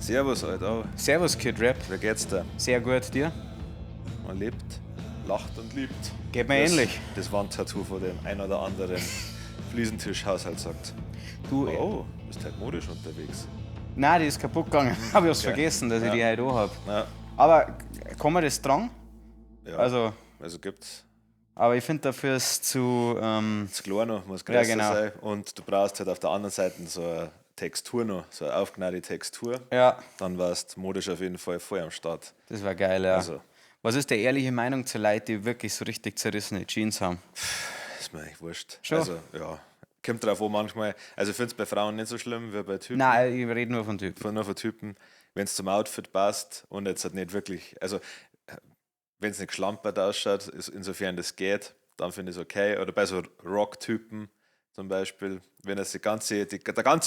Servus, Alter. Servus, Kid Rap. Wie geht's dir? Sehr gut, dir? Man lebt, lacht und liebt. Geht mir das, ähnlich. Das Wandtattoo von dem ein oder anderen Fliesentischhaushalt sagt. Du, Oh, bist halt modisch unterwegs. Nein, die ist kaputt gegangen. Hab ich hab's Okay. vergessen, dass ich Ja. die heute auch hab. Ja, Aber kann man das tragen? ja. Also, also gibt's. aber ich finde dafür ist zu. Zu klein noch, muss größer Ja, genau. sein. Und du brauchst halt auf der anderen Seite so eine Textur noch, so eine aufgenaute Textur. Ja, Dann warst du modisch auf jeden Fall voll am Start. das war geil, ja. Also. Was ist der ehrliche Meinung zu Leuten, die wirklich so richtig zerrissene Jeans haben? Ist mir eigentlich wurscht. Schon. Also, ja. Kommt drauf an manchmal. Also, ich finde es bei Frauen nicht so schlimm wie bei Typen. Nein, ich rede nur von Typen. Nur von Typen. Wenn es zum Outfit passt und jetzt halt nicht wirklich, also, wenn es nicht geschlampert ausschaut, ist, insofern das geht, dann finde ich es okay. Oder bei so Rock-Typen zum Beispiel, wenn das der ganze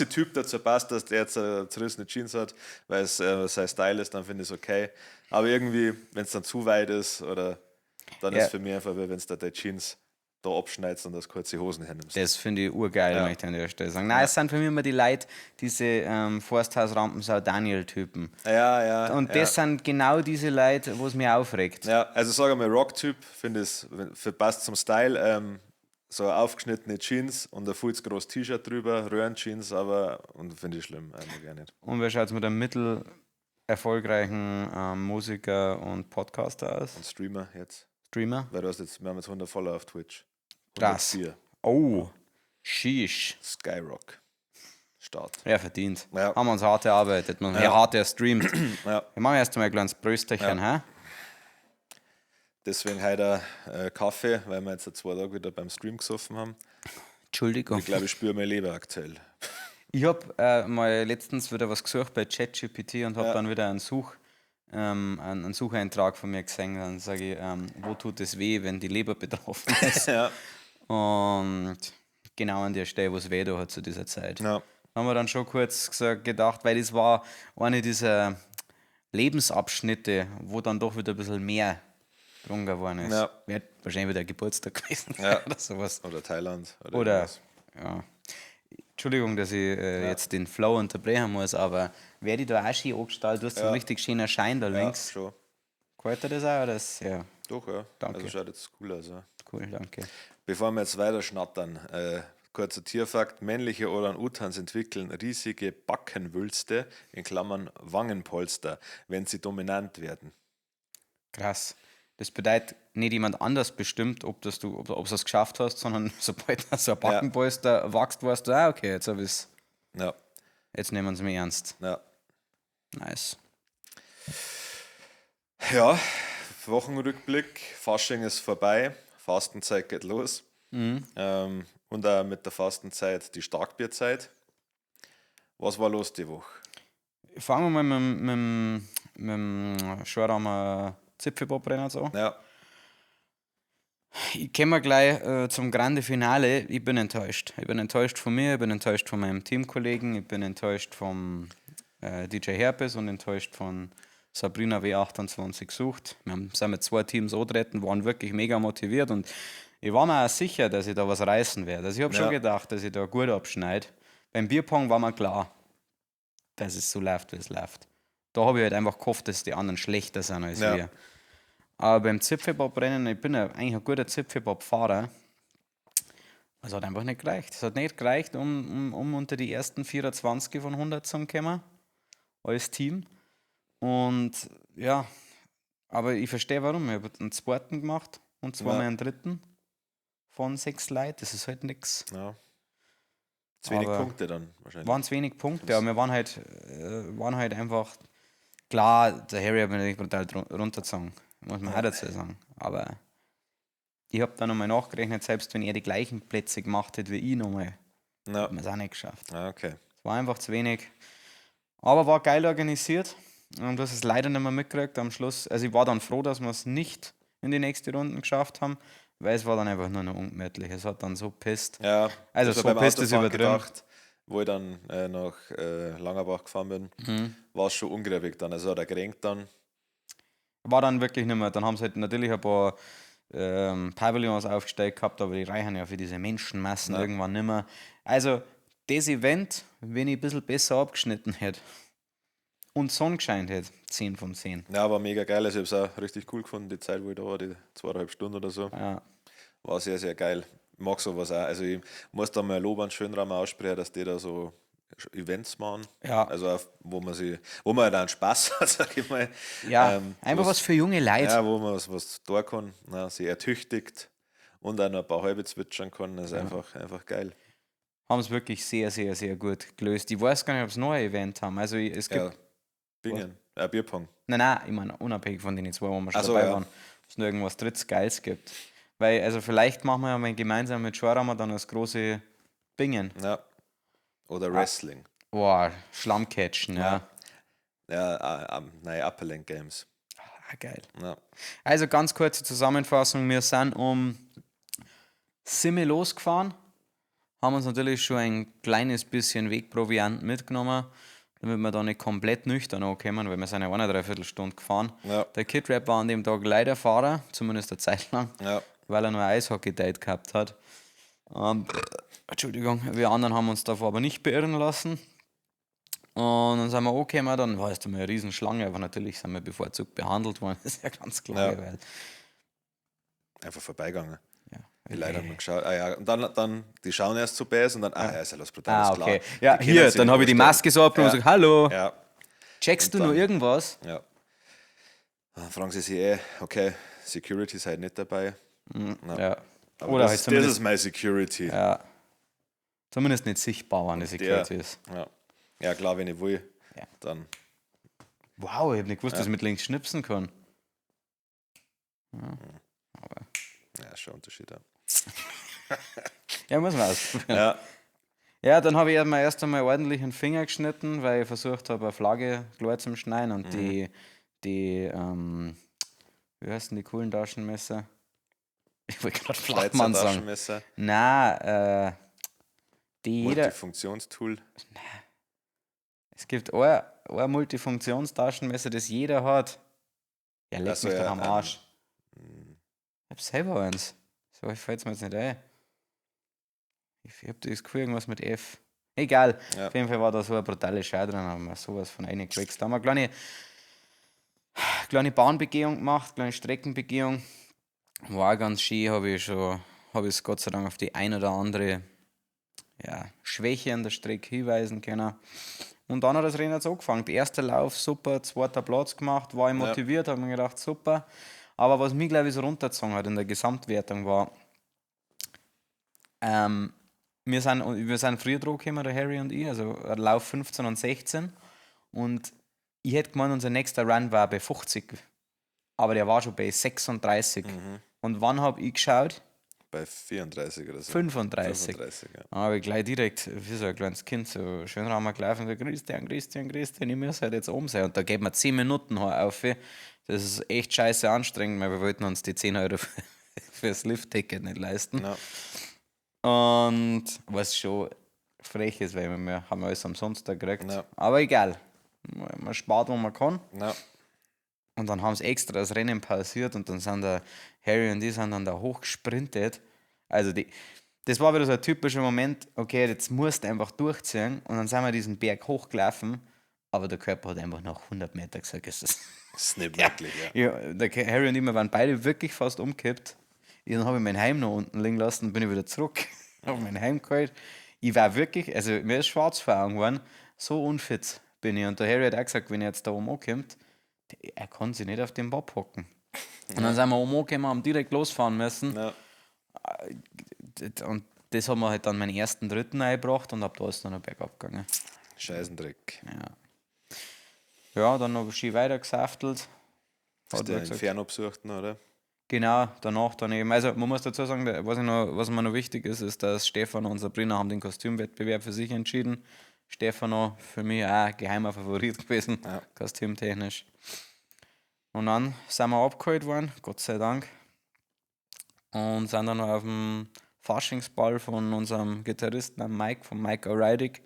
Typ dazu passt, dass der jetzt zerrissene Jeans hat, weil es sein Style ist, dann finde ich es okay. Aber irgendwie, wenn es dann zu weit ist, oder dann Ja. ist für mich einfach, wenn es da die Jeans da abschneidest und das kurze Hosen hernimmst. Das finde ich urgeil, Ja. möchte ich an der Stelle sagen. Nein, es sind für mich immer die Leute, diese Forsthaus-Rampensau Daniel-Typen. Ja, ja. Und ja. das sind genau diese Leute, wo es mir aufregt. Ja, also sag einmal, Rock-Typ, finde ich, passt zum Style. So aufgeschnittene Jeans und ein viel zu großes T-Shirt drüber, Röhrenjeans, aber und finde ich schlimm, mag ich nicht. Und wer schaut es mit einem mittelerfolgreichen Musiker und Podcaster aus? Und Streamer jetzt, Streamer? weil du hast jetzt, wir haben jetzt 100 Follower auf Twitch. Krass. 104. Oh, sheesh. Skyrock. Start. Ja, verdient. Ja. Haben wir uns hart erarbeitet. Man, ja. Hart erstreamt. Ja, Wir machen erst einmal ein kleines Prösterchen, hä? deswegen heute Kaffee, weil wir jetzt seit 2 Tagen wieder beim Stream gesoffen haben. Entschuldigung. Ich glaube, ich spüre meine Leber aktuell. Ich hab mal letztens wieder was gesucht bei ChatGPT und hab dann wieder einen Sucheintrag von mir gesehen. Dann sage ich, wo tut es weh, wenn die Leber betroffen ist? Ja. Und genau an der Stelle, wo es weh da hat zu dieser Zeit. Ja. Haben wir dann schon kurz gesagt, gedacht, weil das war eine dieser Lebensabschnitte, wo dann doch wieder ein bisschen mehr drunter geworden ist. Ja. Wäre wahrscheinlich wieder Geburtstag gewesen Ja. oder sowas. Oder Thailand. Oder, Oder, irgendwas. ja. Entschuldigung, dass ich jetzt den Flow unterbrechen muss, aber wer die da auch schön angestaltet, du hast so einen richtig schönen Schein da Ja, links. schon. Gefällt dir das auch? Oder ist, ja, Doch, ja. Danke. Also schaut jetzt cool aus. Ja. cool, danke. Bevor wir jetzt weiter schnattern, kurzer Tierfakt: Männliche Orang-Utans entwickeln riesige Backenwülste, in Klammern Wangenpolster, wenn sie dominant werden. Krass. Das bedeutet, nicht jemand anders bestimmt, ob du es geschafft hast, sondern sobald da so ein Backenpolster wächst, weißt du, ah, okay, jetzt hab ich's, Ja, jetzt nehmen sie mich ernst. ja. Nice. Ja, Wochenrückblick: Fasching ist vorbei, Fastenzeit geht los. Und auch mit der Fastenzeit die Starkbierzeit. Was war los die Woche? Fangen wir mal mit dem Schoraumer Zipfelbob-Renner an. Ja, Ich komme gleich zum Grande Finale. Ich bin enttäuscht. Ich bin enttäuscht von mir, ich bin enttäuscht von meinem Teamkollegen, ich bin enttäuscht vom DJ Herpes und enttäuscht von Sabrina W28 sucht. Wir sind mit 2 Teams angetreten, waren wirklich mega motiviert und ich war mir auch sicher, dass ich da was reißen werde. Also ich hab schon gedacht, dass ich da gut abschneide. Beim Bierpong war mir klar, dass es so läuft, wie es läuft. Da hab ich halt einfach gehofft, dass die anderen schlechter sind als wir. Aber beim Zipfelbob-Rennen, ich bin ja eigentlich ein guter Zipfelbob-Fahrer. Es hat einfach nicht gereicht. Es hat nicht gereicht, um unter die ersten 24 von 100 zu kommen. Als Team. Und ja, aber ich verstehe warum. Ich habe einen zweiten gemacht und zweimal einen dritten von 6 Leuten. Das ist halt nix. Ja. Zu wenig Aber Punkte dann wahrscheinlich. Waren zu wenig Punkte, aber wir waren halt einfach. Klar, der Harry hat mich natürlich brutal runtergezogen, muss man auch dazu sagen. Aber ich hab da nochmal nachgerechnet, selbst wenn er die gleichen Plätze gemacht hätte wie ich nochmal, hat man es auch nicht geschafft. Ah, okay. Es war einfach zu wenig. Aber war geil organisiert und du hast es leider nicht mehr mitgekriegt am Schluss. Also ich war dann froh, dass wir es nicht in die nächste Runde geschafft haben, weil es war dann einfach nur noch ungemütlich. Es hat dann so pisst. Ja, Also das hab so beim pisst ist Autofahren übertrieben. gedacht, wo ich dann nach Langerbach gefahren bin, war es schon ungräbig dann. Also hat er gerenkt dann. War dann wirklich nicht mehr. Dann haben sie halt natürlich ein paar Pavillons aufgestellt gehabt, aber die reichen ja für diese Menschenmassen irgendwann nicht mehr. Also das Event, wenn ich ein bisschen besser abgeschnitten hätte, Und Sonne gescheint hat. 10 von 10. Ja, war mega geil. Also ich habe es auch richtig cool gefunden, die Zeit, wo ich da war, die 2,5 Stunden oder so. War sehr, sehr geil. Ich mag sowas auch. Also ich muss da mal ein Lob an Schönraum aussprechen, dass die da so Events machen. Also auch, wo man halt auch einen Spaß hat, sag ich mal. Ja, einfach was für junge Leute. Ja, wo man was tun kann, na, sich ertüchtigt und auch noch ein paar halbe zwitschern kann. Das ist einfach geil. Haben es wirklich sehr, sehr, sehr gut gelöst. Ich weiß gar nicht, ob sie noch ein Event haben. Also es gibt. Ja, Bingen, Bierpong. Nein, nein, ich meine, unabhängig von den zwei, wo wir schon Ach so, dabei ja. waren, ob es noch irgendwas drittes Geiles gibt. Weil, also vielleicht machen wir ja mal gemeinsam mit Schorama dann das große Bingen. Ja. Oder Wrestling. Boah, Schlammcatchen, ja. Ja, nein, Upperlink Games. Ah, geil. Ja. Also ganz kurze Zusammenfassung, wir sind um 7 losgefahren, haben uns natürlich schon ein kleines bisschen Wegproviant mitgenommen, damit wir da nicht komplett nüchtern ankommen, weil wir sind ja eine Dreiviertelstunde gefahren. Ja. Der Kid Rap war an dem Tag leider Fahrer, zumindest eine Zeit lang, weil er nur ein Eishockey-Date gehabt hat. Entschuldigung, wir anderen haben uns davor aber nicht beirren lassen. Und dann sind wir angekommen, dann war es mal eine Riesenschlange, aber natürlich sind wir bevorzugt behandelt worden, das ist ja ganz klar. Ja. Weil, Einfach vorbeigegangen. ja. Die Leute haben geschaut. Ah, ja. Und dann, die schauen erst zu Bass und dann, ah ja, ist ja los, brutal, Ah, ist klar. okay. Ja, Die können hier, sich dann nicht habe ich die vorstellen. Maske so abgenommen und gesagt, hallo, Ja, checkst Und du noch dann- irgendwas? ja. Dann fragen sie sich eh, okay, Security ist halt nicht dabei. Ja. Aber Oder das, halt das zumindest, ist meine Security. Ja. ja, zumindest nicht sichtbar, wann die Security ist. Ja. Klar, wenn ich will, Ja. dann. Wow, ich habe nicht gewusst, dass ich mit links schnipsen kann. Ja, aber, Ja, ist schon ein Unterschied. Ja. ja muss man ausprobieren. Ja, Ja, dann habe ich mir erst einmal ordentlich einen Finger geschnitten, weil ich versucht habe, eine Flagge klar zum Schneiden und die, wie heißen die coolen Taschenmesser? Ich wollte gerade Schweizer Flachmann sagen. Taschenmesser, Nein, die jeder. Multifunktionstool. Es gibt ein Multifunktionstaschenmesser, das jeder hat. Ja, leck Ach so, mich doch ja, am Arsch. Ich hab selber eins. So, ich fällt's mir jetzt nicht ein. Ich hab das Gefühl, irgendwas mit F. Egal. Ja. Auf jeden Fall war da so eine brutale Schei drin, haben wir sowas von reingewichst. Da haben wir eine kleine Bahnbegehung gemacht, kleine Streckenbegehung. War ganz schön, habe ich schon, habe ich es Gott sei Dank auf die ein oder andere ja, Schwäche an der Strecke hinweisen können. Und dann hat das Rennen jetzt angefangen. Der erste Lauf, super, zweiter Platz gemacht, war ich motiviert, habe mir gedacht, super. Aber was mich, glaube ich, so runtergezogen hat in der Gesamtwertung war, wir sind früher dran gekommen, der Harry und ich, also Lauf 15 und 16. Und ich hätte gemeint, unser nächster Run war bei 50. Aber der war schon bei 36. Und wann habe ich geschaut? Bei 34 oder so. 35. 35, ja. Dann habe ich gleich direkt, wie so ein kleines Kind, so schön raum gelaufen und gesagt, Christian, Christian, Christian, ich muss halt jetzt oben sein. Und da geht mir 10 Minuten auf. Das ist echt scheiße anstrengend, weil wir wollten uns die 10 Euro fürs Lift-Ticket nicht leisten. Ja. Und was schon frech ist, weil wir haben alles umsonst da gekriegt. Ja. Aber egal. Man spart, wo man kann. Ja. Und dann haben sie extra das Rennen pausiert und dann sind der Harry und ich sind dann da hochgesprintet. Also das war wieder so ein typischer Moment, okay, jetzt musst du einfach durchziehen. Und dann sind wir diesen Berg hochgelaufen, aber der Körper hat einfach nach 100 Meter gesagt, es ist Das ist nicht möglich, ja. ja, der Harry und ich, wir waren beide wirklich fast umgekippt. Dann habe ich mein Heim noch unten liegen lassen und bin ich wieder zurück. Habe mein Heim geholt. Ich war wirklich, also mir ist schwarz vor Augen geworden, so unfit bin ich. Und der Harry hat auch gesagt, wenn er jetzt da oben ankommt, er kann sich nicht auf den Bob hocken. Und dann sind wir oben angekommen, haben direkt losfahren müssen. Ja. Und das haben wir halt dann meinen ersten dritten eingebracht und ab da ist dann noch bergab gegangen. Scheißendreck. Ja. Ja, dann noch schön weiter gesaftelt. Hast Hat du er den gesagt. Inferno besucht, noch, oder? Genau, danach dann eben. Also man muss dazu sagen, was mir noch wichtig ist, ist, dass Stefano und Sabrina haben den Kostümwettbewerb für sich entschieden. Stefano für mich auch geheimer Favorit gewesen, Ja. kostümtechnisch. Und dann sind wir abgeholt worden, Gott sei Dank. Und sind dann noch auf dem Faschingsball von unserem Gitarristen, am Mike, von Mike O'Reilly,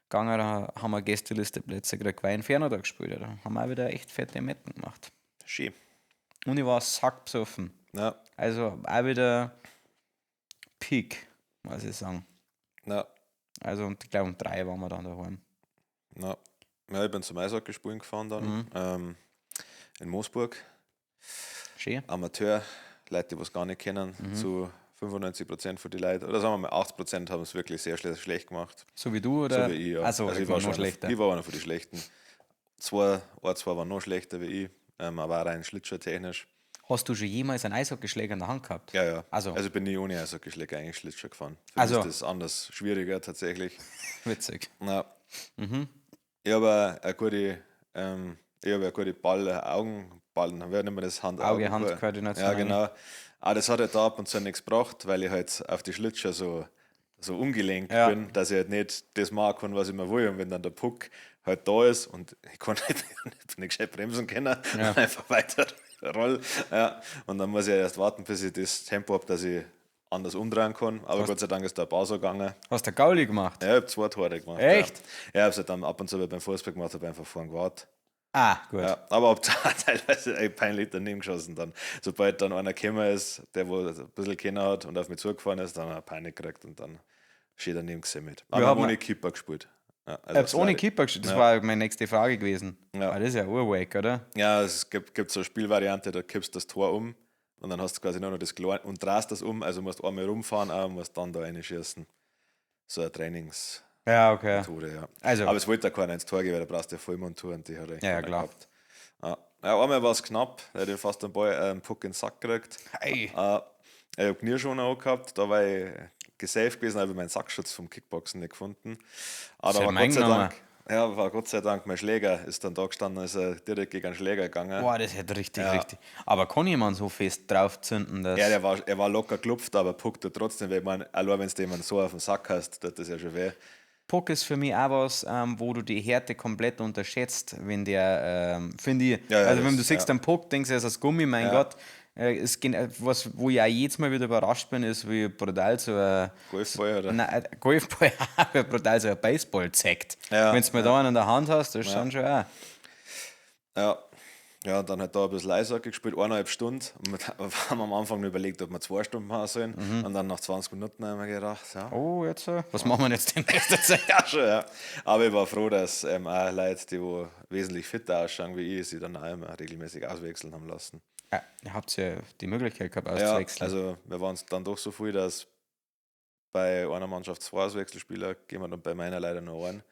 gegangen. Da haben wir Gästeliste-Plätze gekriegt, weil Inferno da gespielt hat. Da haben wir auch wieder echt fette Metten gemacht. Schön. Und ich war sackbesoffen. Ja, Also auch wieder Peak, muss ich sagen. ja, Also und ich glaube um 3 waren wir dann daheim. ja. Ja, ich bin zum Eishockey spielen gefahren dann. In Moosburg. Schön. Amateur, Leute, die was gar nicht kennen, zu 95% von den Leuten, oder sagen wir mal 80% haben es wirklich sehr schlecht gemacht. So wie du, oder? So wie ich, ja. Also, Also ich ich war war noch schon schlechter. Ich war einer von den Schlechten. Zwei waren noch schlechter wie ich, aber auch rein schlittschuhtechnisch. Hast du schon jemals einen Eishockeyschläger in der Hand gehabt? Ja, ja. Also, Also ich bin nie ohne Eishockeyschläger eigentlich Schlittschuh gefahren. Für Also. mich ist das anders schwieriger tatsächlich. Witzig. Ja. Ich habe eine gute, ich habe eine gute Ball, Augen, Ballen, wie nennt man das? Hand, Auge, Hand-Koordination. Ja, genau. Aber das hat halt da ab und zu nichts gebracht, weil ich halt auf die Schlittschuhe so ungelenkt bin, dass ich halt nicht das machen kann, was ich mir will. Und wenn dann der Puck halt da ist und ich kann nicht gescheit bremsen können, und einfach weiter roll. Ja. Und dann muss ich erst warten, bis ich das Tempo habe, dass ich anders umdrehen kann. Aber Gott sei Dank ist da ein paar so gegangen. Hast du Gauli gemacht? Ja, ich habe 2 Tore gemacht. Echt? Ja, ja, ich habe es halt dann ab und zu beim Fußball gemacht, habe einfach vorn gewartet. Ah, gut. Ja, aber hab da teilweise echt peinlich daneben geschossen dann. Sobald dann einer gekommen ist, der wo ein bisschen kennen hat und auf mich zugefahren ist, dann hat er Panik gekriegt und dann schön daneben gesehen mit. Aber Wir haben- ohne Keeper gespielt. Ja, also Hab's ohne leider- Keeper gespielt? Das war meine nächste Frage gewesen. Ja. Ah, das ist ja urwack, oder? Ja, es gibt so eine Spielvariante, da kippst du das Tor um und dann hast du quasi nur noch das Kleine und drehst das um, also musst einmal rumfahren auch, musst dann da reinschießen. So eine Trainingsmethode, Ja, okay. ja. Also- Aber es wollte ja keiner ins Tor gehen, weil da brauchst du ja Vollmontur und die hat eigentlich Ja, ja, keiner klar. gehabt. Ja. Ja, einmal war es knapp, da hat ich fast einen Ball, einen Puck in den Sack gekriegt. Hey. Ich habe Knieschoner auch gehabt, da war ich gesaved gewesen, habe ich meinen Sackschutz vom Kickboxen nicht gefunden. Aber Das da hätte war mein Gott sei genommen. Dank, ja, war Gott sei Dank mein Schläger ist dann da gestanden, ist er direkt gegen einen Schläger gegangen. Boah, das hätte richtig, richtig. Aber kann jemand so fest draufzünden, dass. Ja, er war locker geklopft, aber Puck tut trotzdem weh. Ich meine, allein wenn du jemanden so auf den Sack hast, tut das ja schon weh. Puck ist für mich auch was, wo du die Härte komplett unterschätzt, wenn der, finde ich. Ja, ja, also, wenn das- du siehst ja. einen Puck, denkst du, es ist Gummi, mein Gott. Was, wo ich auch jedes Mal wieder überrascht bin, ist, wie brutal so ein. Golfball oder? Nein, Golfball, wie brutal so ein Baseball zeigt. Ja, wenn du mal da einen in der Hand hast, das ist dann schon auch. Ja. Ja, und dann hat da ein bisschen Eishockey gespielt, 1,5 Stunden. Und wir haben am Anfang nur überlegt, ob wir 2 Stunden machen sollen. Und dann nach 20 Minuten haben wir gedacht, ja. Oh, jetzt, was machen wir jetzt in nächster Zeit? Ja, schon, ja. Aber ich war froh, dass auch Leute, die wo wesentlich fitter ausschauen wie ich, sich dann auch immer regelmäßig auswechseln haben lassen. Ja, ihr habt ja die Möglichkeit gehabt, Ja, auszuwechseln. also wir waren es dann doch so viel, dass bei einer Mannschaft 2 Auswechselspieler gegeben hat und bei meiner leider nur einen.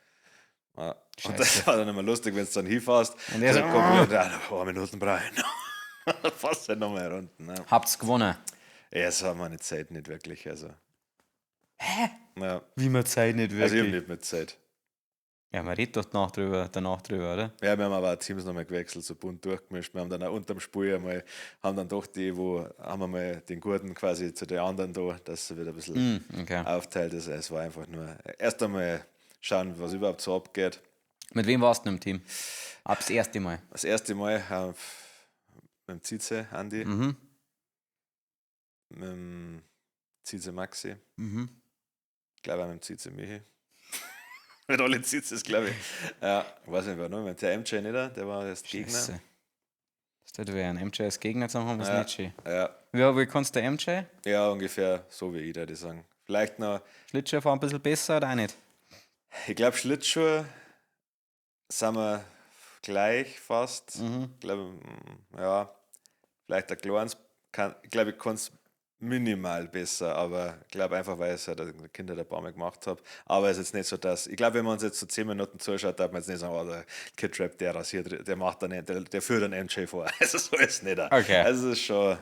Ja. Und das war dann immer lustig, wenn du dann hinfährst. Und er so, dann kommt wieder, ja, noch ein paar Minuten brauche ich noch. Fast halt nochmal runden. Ne? Habt's gewonnen. Ja, das haben wir nicht Zeit, nicht wirklich. Also. Hä? Ja. Wie man Zeit nicht Also ich wirklich. habe nicht mit Zeit. Ja, man redet doch danach drüber, oder? Ja, wir haben aber auch Teams nochmal gewechselt, so bunt durchgemischt. Wir haben dann auch unterm Spiel einmal, haben dann doch die, wo, haben wir mal den Gurten quasi zu den anderen da, dass sie wieder ein bisschen Okay. aufteilt ist. Es war einfach nur erst einmal schauen, was überhaupt so abgeht. Mit wem warst du denn im Team? Ab das erste Mal. Das erste Mal mit dem Zize Andi, mit dem Zize Maxi, ich glaube auch mit dem Zize Michi. Mit alle Zizes, glaube ich. Ja, weiß nicht, wer noch, mit der MJ nicht, der war das Gegner. Scheiße. Das tut weh, ein MJ als Gegner zu haben, ist Ja. nicht schön. Ja, Wie kannst du MJ? ja, ungefähr so wie ich, würde ich sagen. Vielleicht noch, Schlittschuh fahren ein bisschen besser oder auch nicht? ich glaube, Schlittschuhe sind wir gleich fast. Ich glaube, ja, vielleicht ein kleines, kann, ich glaube, ich kann es minimal besser, aber ich glaube einfach, weil ich es halt als Kinder ein paar Mal gemacht habe. Aber es ist jetzt nicht so, dass, ich glaube, wenn man uns jetzt so 10 Minuten zuschaut, darf man jetzt nicht sagen, oh, der Kid Rap, der rasiert, der macht dann, der führt einen MJ vor. Also so ist es nicht. Okay. Also es ist schon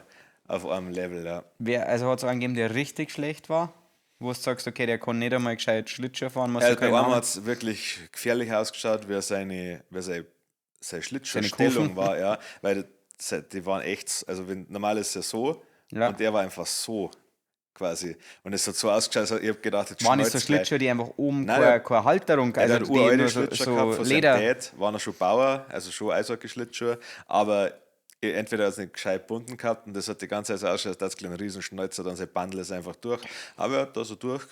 auf einem Level, ja. Wer, also hat es einen gegeben, der richtig schlecht war? Wo du sagst, okay, der kann nicht einmal gescheit Schlittschuh fahren, muss Ja, ja bei keinen einem Namen. hat es wirklich gefährlich ausgeschaut, wie er seine Schlittschuhstellung Kurven. war, ja, weil die waren echt, also wenn, normal ist es ja so, Ja. und der war einfach so quasi. Und es hat so ausgeschaut, also ich habe gedacht, jetzt Waren es so schnallt's gleich. Schlittschuhe, die einfach oben Nein, keine, der- keine Halterung, Er also hat die uralte nur so, Schlittschuhe gehabt so von Leder. seinem Dad, war noch schon Bauer, also schon Eishockey-Schlittschuhe, aber entweder hat es nicht gescheit gebunden gehabt und das hat die ganze Zeit so ausgeschaut, als hätte einen riesen Schnäuzer, dann sein Bandel ist einfach durch. Aber er hat da so durch,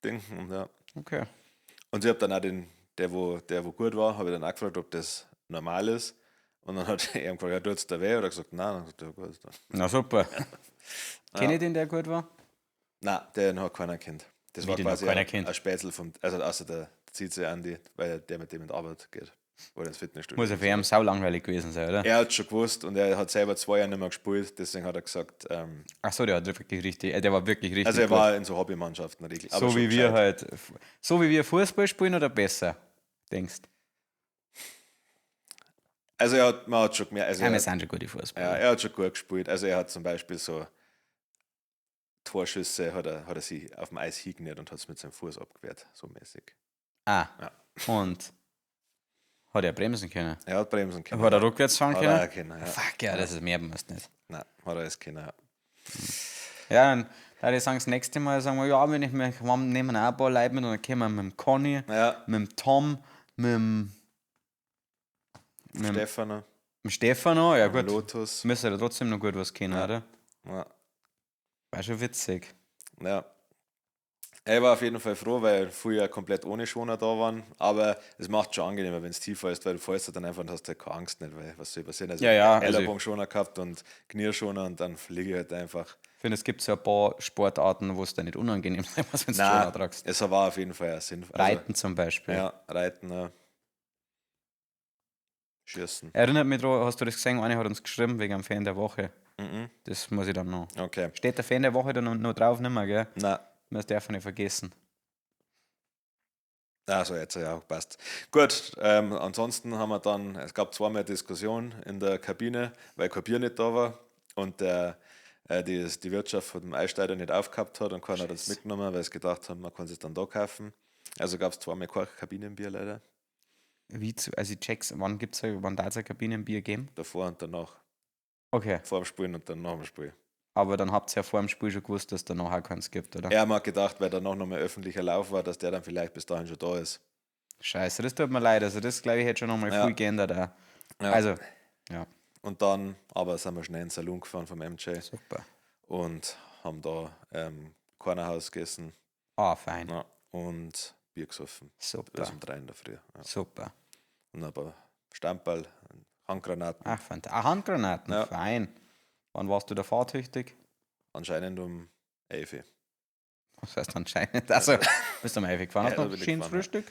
Ding, und ja. Okay. Und ich habe dann auch den, der wo gut war, habe ich dann auch gefragt, ob das normal ist. Und dann hat er ihm gefragt, ja, tut's da weh? Oder gesagt, nein. Dann hat er gesagt, ja, gut. Dann. Na super. Kenn ich den, der gut war? Nein, den hat keiner kennt. Das Wie, war den hat quasi keiner kennt? ein Spätzl vom, also außer der Zize Andi, weil der mit dem in die Arbeit geht. Oder ins Fitnessstudio. Muss ja für ihn sau langweilig gewesen sein, oder? Er hat schon gewusst und er hat selber 2 Jahre nicht mehr gespielt, deswegen hat er gesagt. Ach so, der hat wirklich richtig, der war wirklich richtig. Also er gut. War in so Hobbymannschaften richtig. So wie wir halt. So wie wir Fußball spielen oder besser, denkst du? Also er hat, man hat schon gemerkt. Also ja, wir sind schon gute Fußballer. Ja, er hat schon gut gespielt. Also er hat zum Beispiel so Torschüsse, hat er sich auf dem Eis hingenäht und hat es mit seinem Fuß abgewehrt, so mäßig. Ah. Ja. Und hat er bremsen können? Er hat bremsen können. Hat er rückwärts fahren können? Hat er können, ja. Fuck, ja, das ist mehr, musst nicht. Nein, hat er es können, ja. Ja, dann würde ich sagen, das nächste Mal sagen wir, ja, wenn ich mir, wir nehmen auch ein paar Leute mit und dann kommen wir mit dem Conny, ja. mit dem Tom, mit dem Stefano. Mit Stefano, ja gut. Lotus. Müssen wir trotzdem noch gut was kennen, ja. Oder? Ja. War schon witzig. Ja. Ich war auf jeden Fall froh, weil früher komplett ohne Schoner da waren. Aber es macht schon angenehmer, wenn es tiefer ist, weil du fällst dann einfach und hast halt keine Angst nicht, weil was soll passieren? Also ja, ja, Ellerbogen-Schoner gehabt und Knieschoner und dann fliege ich halt einfach. Ich finde, es gibt so ein paar Sportarten, wo es dann nicht unangenehm sein muss, wenn du Schoner tragst. Es war auf jeden Fall auch sinnvoll. Reiten also, zum Beispiel. Ja, Reiten, ja. Schießen. Erinnert mich daran, hast du das gesehen? Einer hat uns geschrieben wegen dem Fan der Woche. Mhm. Das muss ich dann noch. Okay. Steht der Fan der Woche dann noch drauf? Nicht mehr, gell? Nein. Das darf man nicht vergessen. Also jetzt ja, passt. Gut, ansonsten haben wir dann, es gab zweimal Diskussion in der Kabine, weil kein Bier nicht da war und die Wirtschaft von dem Eisstadion nicht aufgehabt hat und keiner hat uns mitgenommen, weil sie gedacht haben, man kann es dann da kaufen. Also gab es zweimal kein Kabinenbier leider. Wie zu, also ich check's, wann gibt's, wann darf es ein Kabinenbier geben? Davor und danach. Okay. Vor dem Spielen und dann nach dem Spiel. Aber dann habt ihr ja vor dem Spiel schon gewusst, dass danach auch keins gibt, oder? Ja, man hat gedacht, weil danach nochmal öffentlicher Lauf war, dass der dann vielleicht bis dahin schon da ist. Scheiße, das tut mir leid. Also das, glaube ich, hätte schon nochmal ja. viel geändert. Auch. Ja. Also, ja. Und dann, aber sind wir schnell in den Saloon gefahren vom MJ. Super. Und haben da Cornerhaus gegessen. Ah, fein. Ja, und Bier gesoffen. Super. Bis um 3 in der Früh. Ja. Super. Und ein paar Stamperl, Handgranaten. Ach, Handgranaten, ja. Fein. Wann warst du da fahrtüchtig? Anscheinend um 11 Uhr. Was heißt anscheinend? Also, bist du um 11 Uhr gefahren? Ja, Hast du noch ein schönes Frühstück?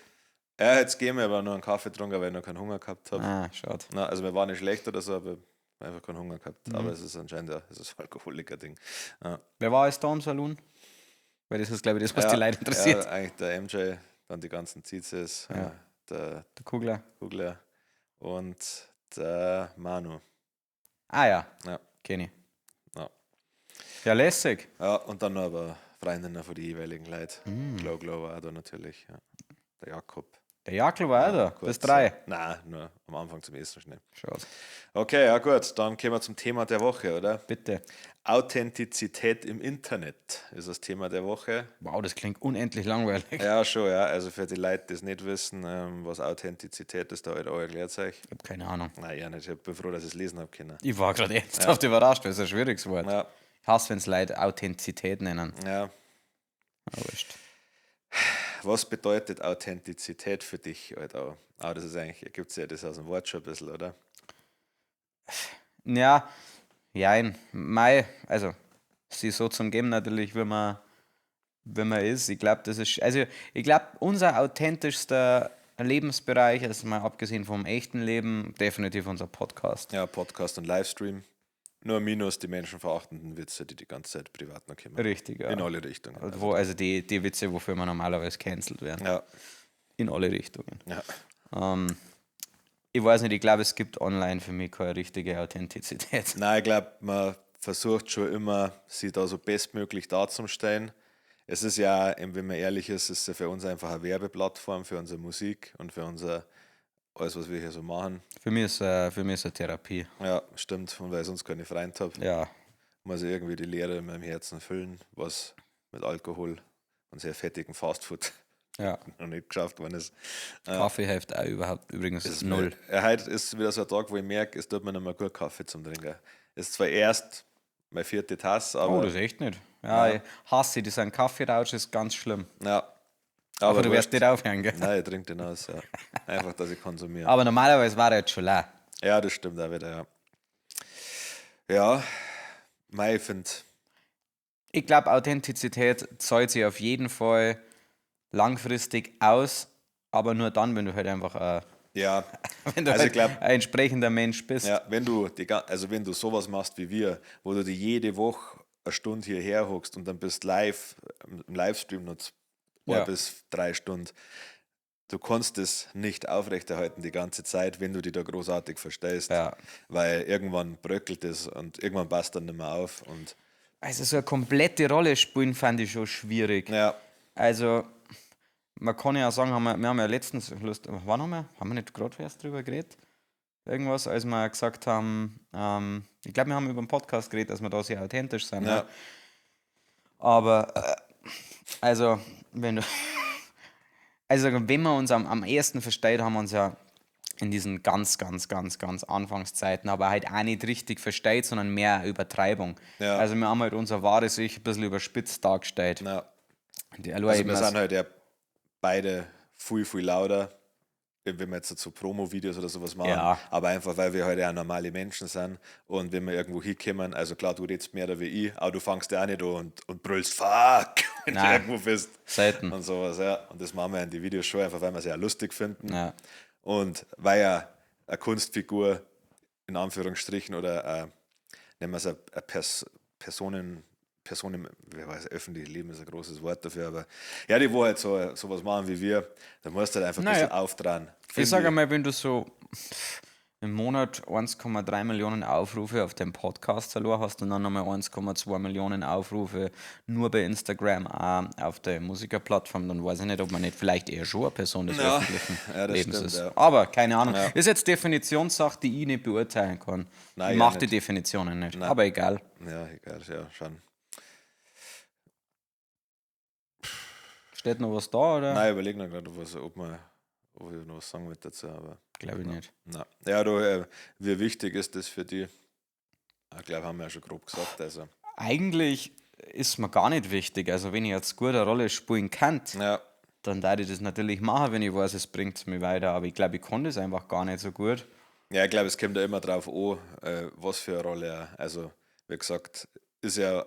Ja, jetzt gehen wir, aber nur einen Kaffee getrunken, weil ich noch keinen Hunger gehabt habe. Ah, schade. Na, also, mir war nicht schlecht oder so, aber einfach keinen Hunger gehabt. Mhm. Aber es ist anscheinend ja, es ist ein Alkoholiker-Ding. Ja. Wer war jetzt da im Saloon? Weil das ist, glaube ich, das, was ja, die Leute interessiert. Ja, eigentlich der MJ, dann die ganzen Zizes, ja. der Kugler. Kugler und der Manu. Ah ja, ja. Kenn ich. Ja. Ja, lässig. Ja, und dann noch aber Freundinnen von den jeweiligen Leuten. Mm. Glow Glow war auch da natürlich. Ja. Der Jakob. Der Jakob war auch da? Kurz, Das drei? Nein, nur am Anfang zum Essen schnell. Schade. Okay, ja gut, dann kommen wir zum Thema der Woche, oder? Bitte. Authentizität im Internet ist das Thema der Woche. Wow, das klingt unendlich langweilig. Ja, schon, ja. Also für die Leute, die es nicht wissen, was Authentizität ist, da halt auch erklärt euch. Ich habe keine Ahnung. Nein, ja nicht. Ich bin froh, dass ich es lesen habe können. Ich war gerade ernsthaft überrascht, das ist ein schwieriges Wort. Ja. Ich hasse, wenn es Leute Authentizität nennen. Ja. Aber wurscht. Was bedeutet Authentizität für dich, Alter? Aber das ist eigentlich, ergibt sich ja das aus dem Wort schon ein bisschen, oder? Ja, jein. Mei, also, sie so zum Geben natürlich, wenn man ist. Ich glaube, das ist, also, ich glaube, unser authentischster Lebensbereich, also mal abgesehen vom echten Leben, definitiv unser Podcast. Ja, Podcast und Livestream. Nur minus die menschenverachtenden Witze, die die ganze Zeit privat noch kommen. Richtig, ja. In alle Richtungen. Also, wo, also die Witze, wofür wir normalerweise cancelled werden. Ja. In alle Richtungen. Ja. Ich weiß nicht, ich glaube, es gibt online für mich keine richtige Authentizität. Nein, ich glaube, man versucht schon immer, sich da so bestmöglich darzustellen. Es ist ja, wenn man ehrlich ist, ist ja für uns einfach eine Werbeplattform für unsere Musik und für unser alles, was wir hier so machen. Für mich ist eine Therapie. Ja, stimmt. Und weil ich sonst keine Freunde habe, ja. muss ich irgendwie die Leere in meinem Herzen füllen, was mit Alkohol und sehr fettigem Fastfood ja. noch nicht geschafft worden ist. Kaffee hilft auch überhaupt übrigens ist null. Mir, heute ist wieder so ein Tag, wo ich merke, es tut mir nicht mehr gut Kaffee zum Trinken. Es ist zwar erst meine vierte Tasse, aber. Oh, das ist echt nicht. Ja, ja. Ich hasse das. Ein Kaffeerausch ist ganz schlimm. Ja. Aber du wirst nicht aufhören, gell? Nein, ich trinke den aus, ja. Einfach, dass ich konsumiere. Aber normalerweise war er jetzt schon leer. Ja, das stimmt auch wieder, ja. Ja, mei, ich finde. Ich glaube, Authentizität zahlt sich auf jeden Fall langfristig aus, Aber nur dann, wenn du halt einfach Ja, wenn du Also halt ich glaub- ein entsprechender Mensch bist. ja, wenn du die, also wenn du sowas machst wie wir, wo du die jede Woche eine Stunde hierher hockst und dann bist live im Livestream noch 2 bis 3 Stunden, du kannst es nicht aufrechterhalten die ganze Zeit, wenn du dich da großartig verstellst, weil irgendwann bröckelt es und irgendwann passt dann nicht mehr auf. Und Also so eine komplette Rolle spielen fand ich schon schwierig. Also man kann ja sagen, wir haben ja letztens, Lust, wann haben wir? Haben wir nicht gerade erst drüber geredet? Irgendwas, als wir gesagt haben, ich glaub, wir haben über den Podcast geredet, dass wir da sehr authentisch sind. Ne? Aber also, wenn du also wenn wir uns am ehesten versteht, haben wir uns ja in diesen ganz, ganz, ganz, ganz Anfangszeiten, aber halt auch nicht richtig versteht, sondern mehr Übertreibung. Also wir haben halt unser wahres Ich ein bisschen überspitzt dargestellt. Die Aloe Also eben wir als sind halt ja beide viel, viel lauter, wenn wir jetzt so Promo-Videos oder sowas machen, aber einfach, weil wir halt auch normale Menschen sind und wenn wir irgendwo hinkommen, also klar, du redest mehr da wie ich, aber du fängst ja auch nicht an und brüllst Fuck, wenn du Nein. irgendwo bist. Selten. Und sowas, ja. Und das machen wir in die Videos schon einfach, weil wir es ja auch lustig finden. Und weil ja eine Kunstfigur in Anführungsstrichen oder nennen wir es eine Personen, wer weiß, öffentliches Leben ist ein großes Wort dafür, aber ja, die wo halt sowas machen wie wir, da musst du halt einfach ein bisschen auftragen. Ich Find sag ich. einmal, wenn du so im Monat 1,3 Millionen Aufrufe auf deinem Podcast verloren hast und dann nochmal 1,2 Millionen Aufrufe nur bei Instagram, auch auf der Musikerplattform, dann weiß ich nicht, ob man nicht vielleicht eher schon eine Person des öffentlichen Ja, das Lebens stimmt, ist. ja. Aber keine Ahnung. Ist jetzt Definitionssache, die ich nicht beurteilen kann. Nein, Ich ja mach die nicht. Definitionen nicht. Nein. Aber egal. Ja, egal, ja, schon. Steht noch was da, oder? Nein, ich überlege noch gerade, ob ich noch was sagen will dazu, aber Glaub ich nicht. Na. Ja, du, wie wichtig ist das für dich? Ich glaube, haben wir ja schon grob gesagt. Also. Eigentlich ist mir gar nicht wichtig. Also, wenn ich jetzt gut eine Rolle spielen kann, dann darf ich das natürlich machen, wenn ich weiß, es bringt mich weiter. Aber ich glaube, ich kann das einfach gar nicht so gut. Ja, ich glaube, es kommt ja immer drauf an, was für eine Rolle. Also, wie gesagt, ist ja,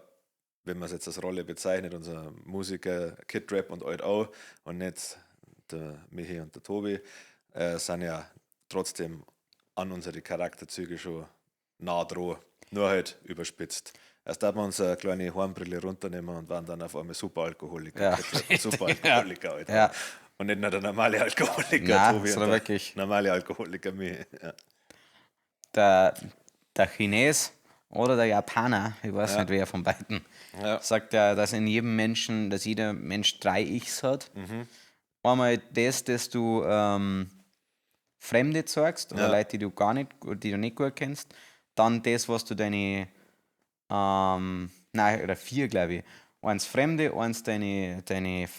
wenn man es jetzt als Rolle bezeichnet, unser Musiker Kid Rap und Alt auch und nicht der Michi und der Tobi, sind ja trotzdem an unsere Charakterzüge schon nah dran, nur halt überspitzt. Erst da wir uns eine kleine Hornbrille runternehmen und waren dann auf einmal super Alkoholiker. Kid Rap, super Alkoholiker, Alter. Und nicht nur der normale Alkoholiker, Nein, Tobi, sondern und der wirklich. normale Alkoholiker Michi. Ja. Der Chines oder der Japaner, ich weiß nicht, wer von beiden, sagt ja, dass in jedem Menschen, dass jeder Mensch 3 Ichs hat. Einmal das, dass du Fremde zeigst oder Leute, die du gar nicht, die du nicht gut kennst. Dann das, was du deine nein, oder 4, glaub ich. Eins Fremde, eins deine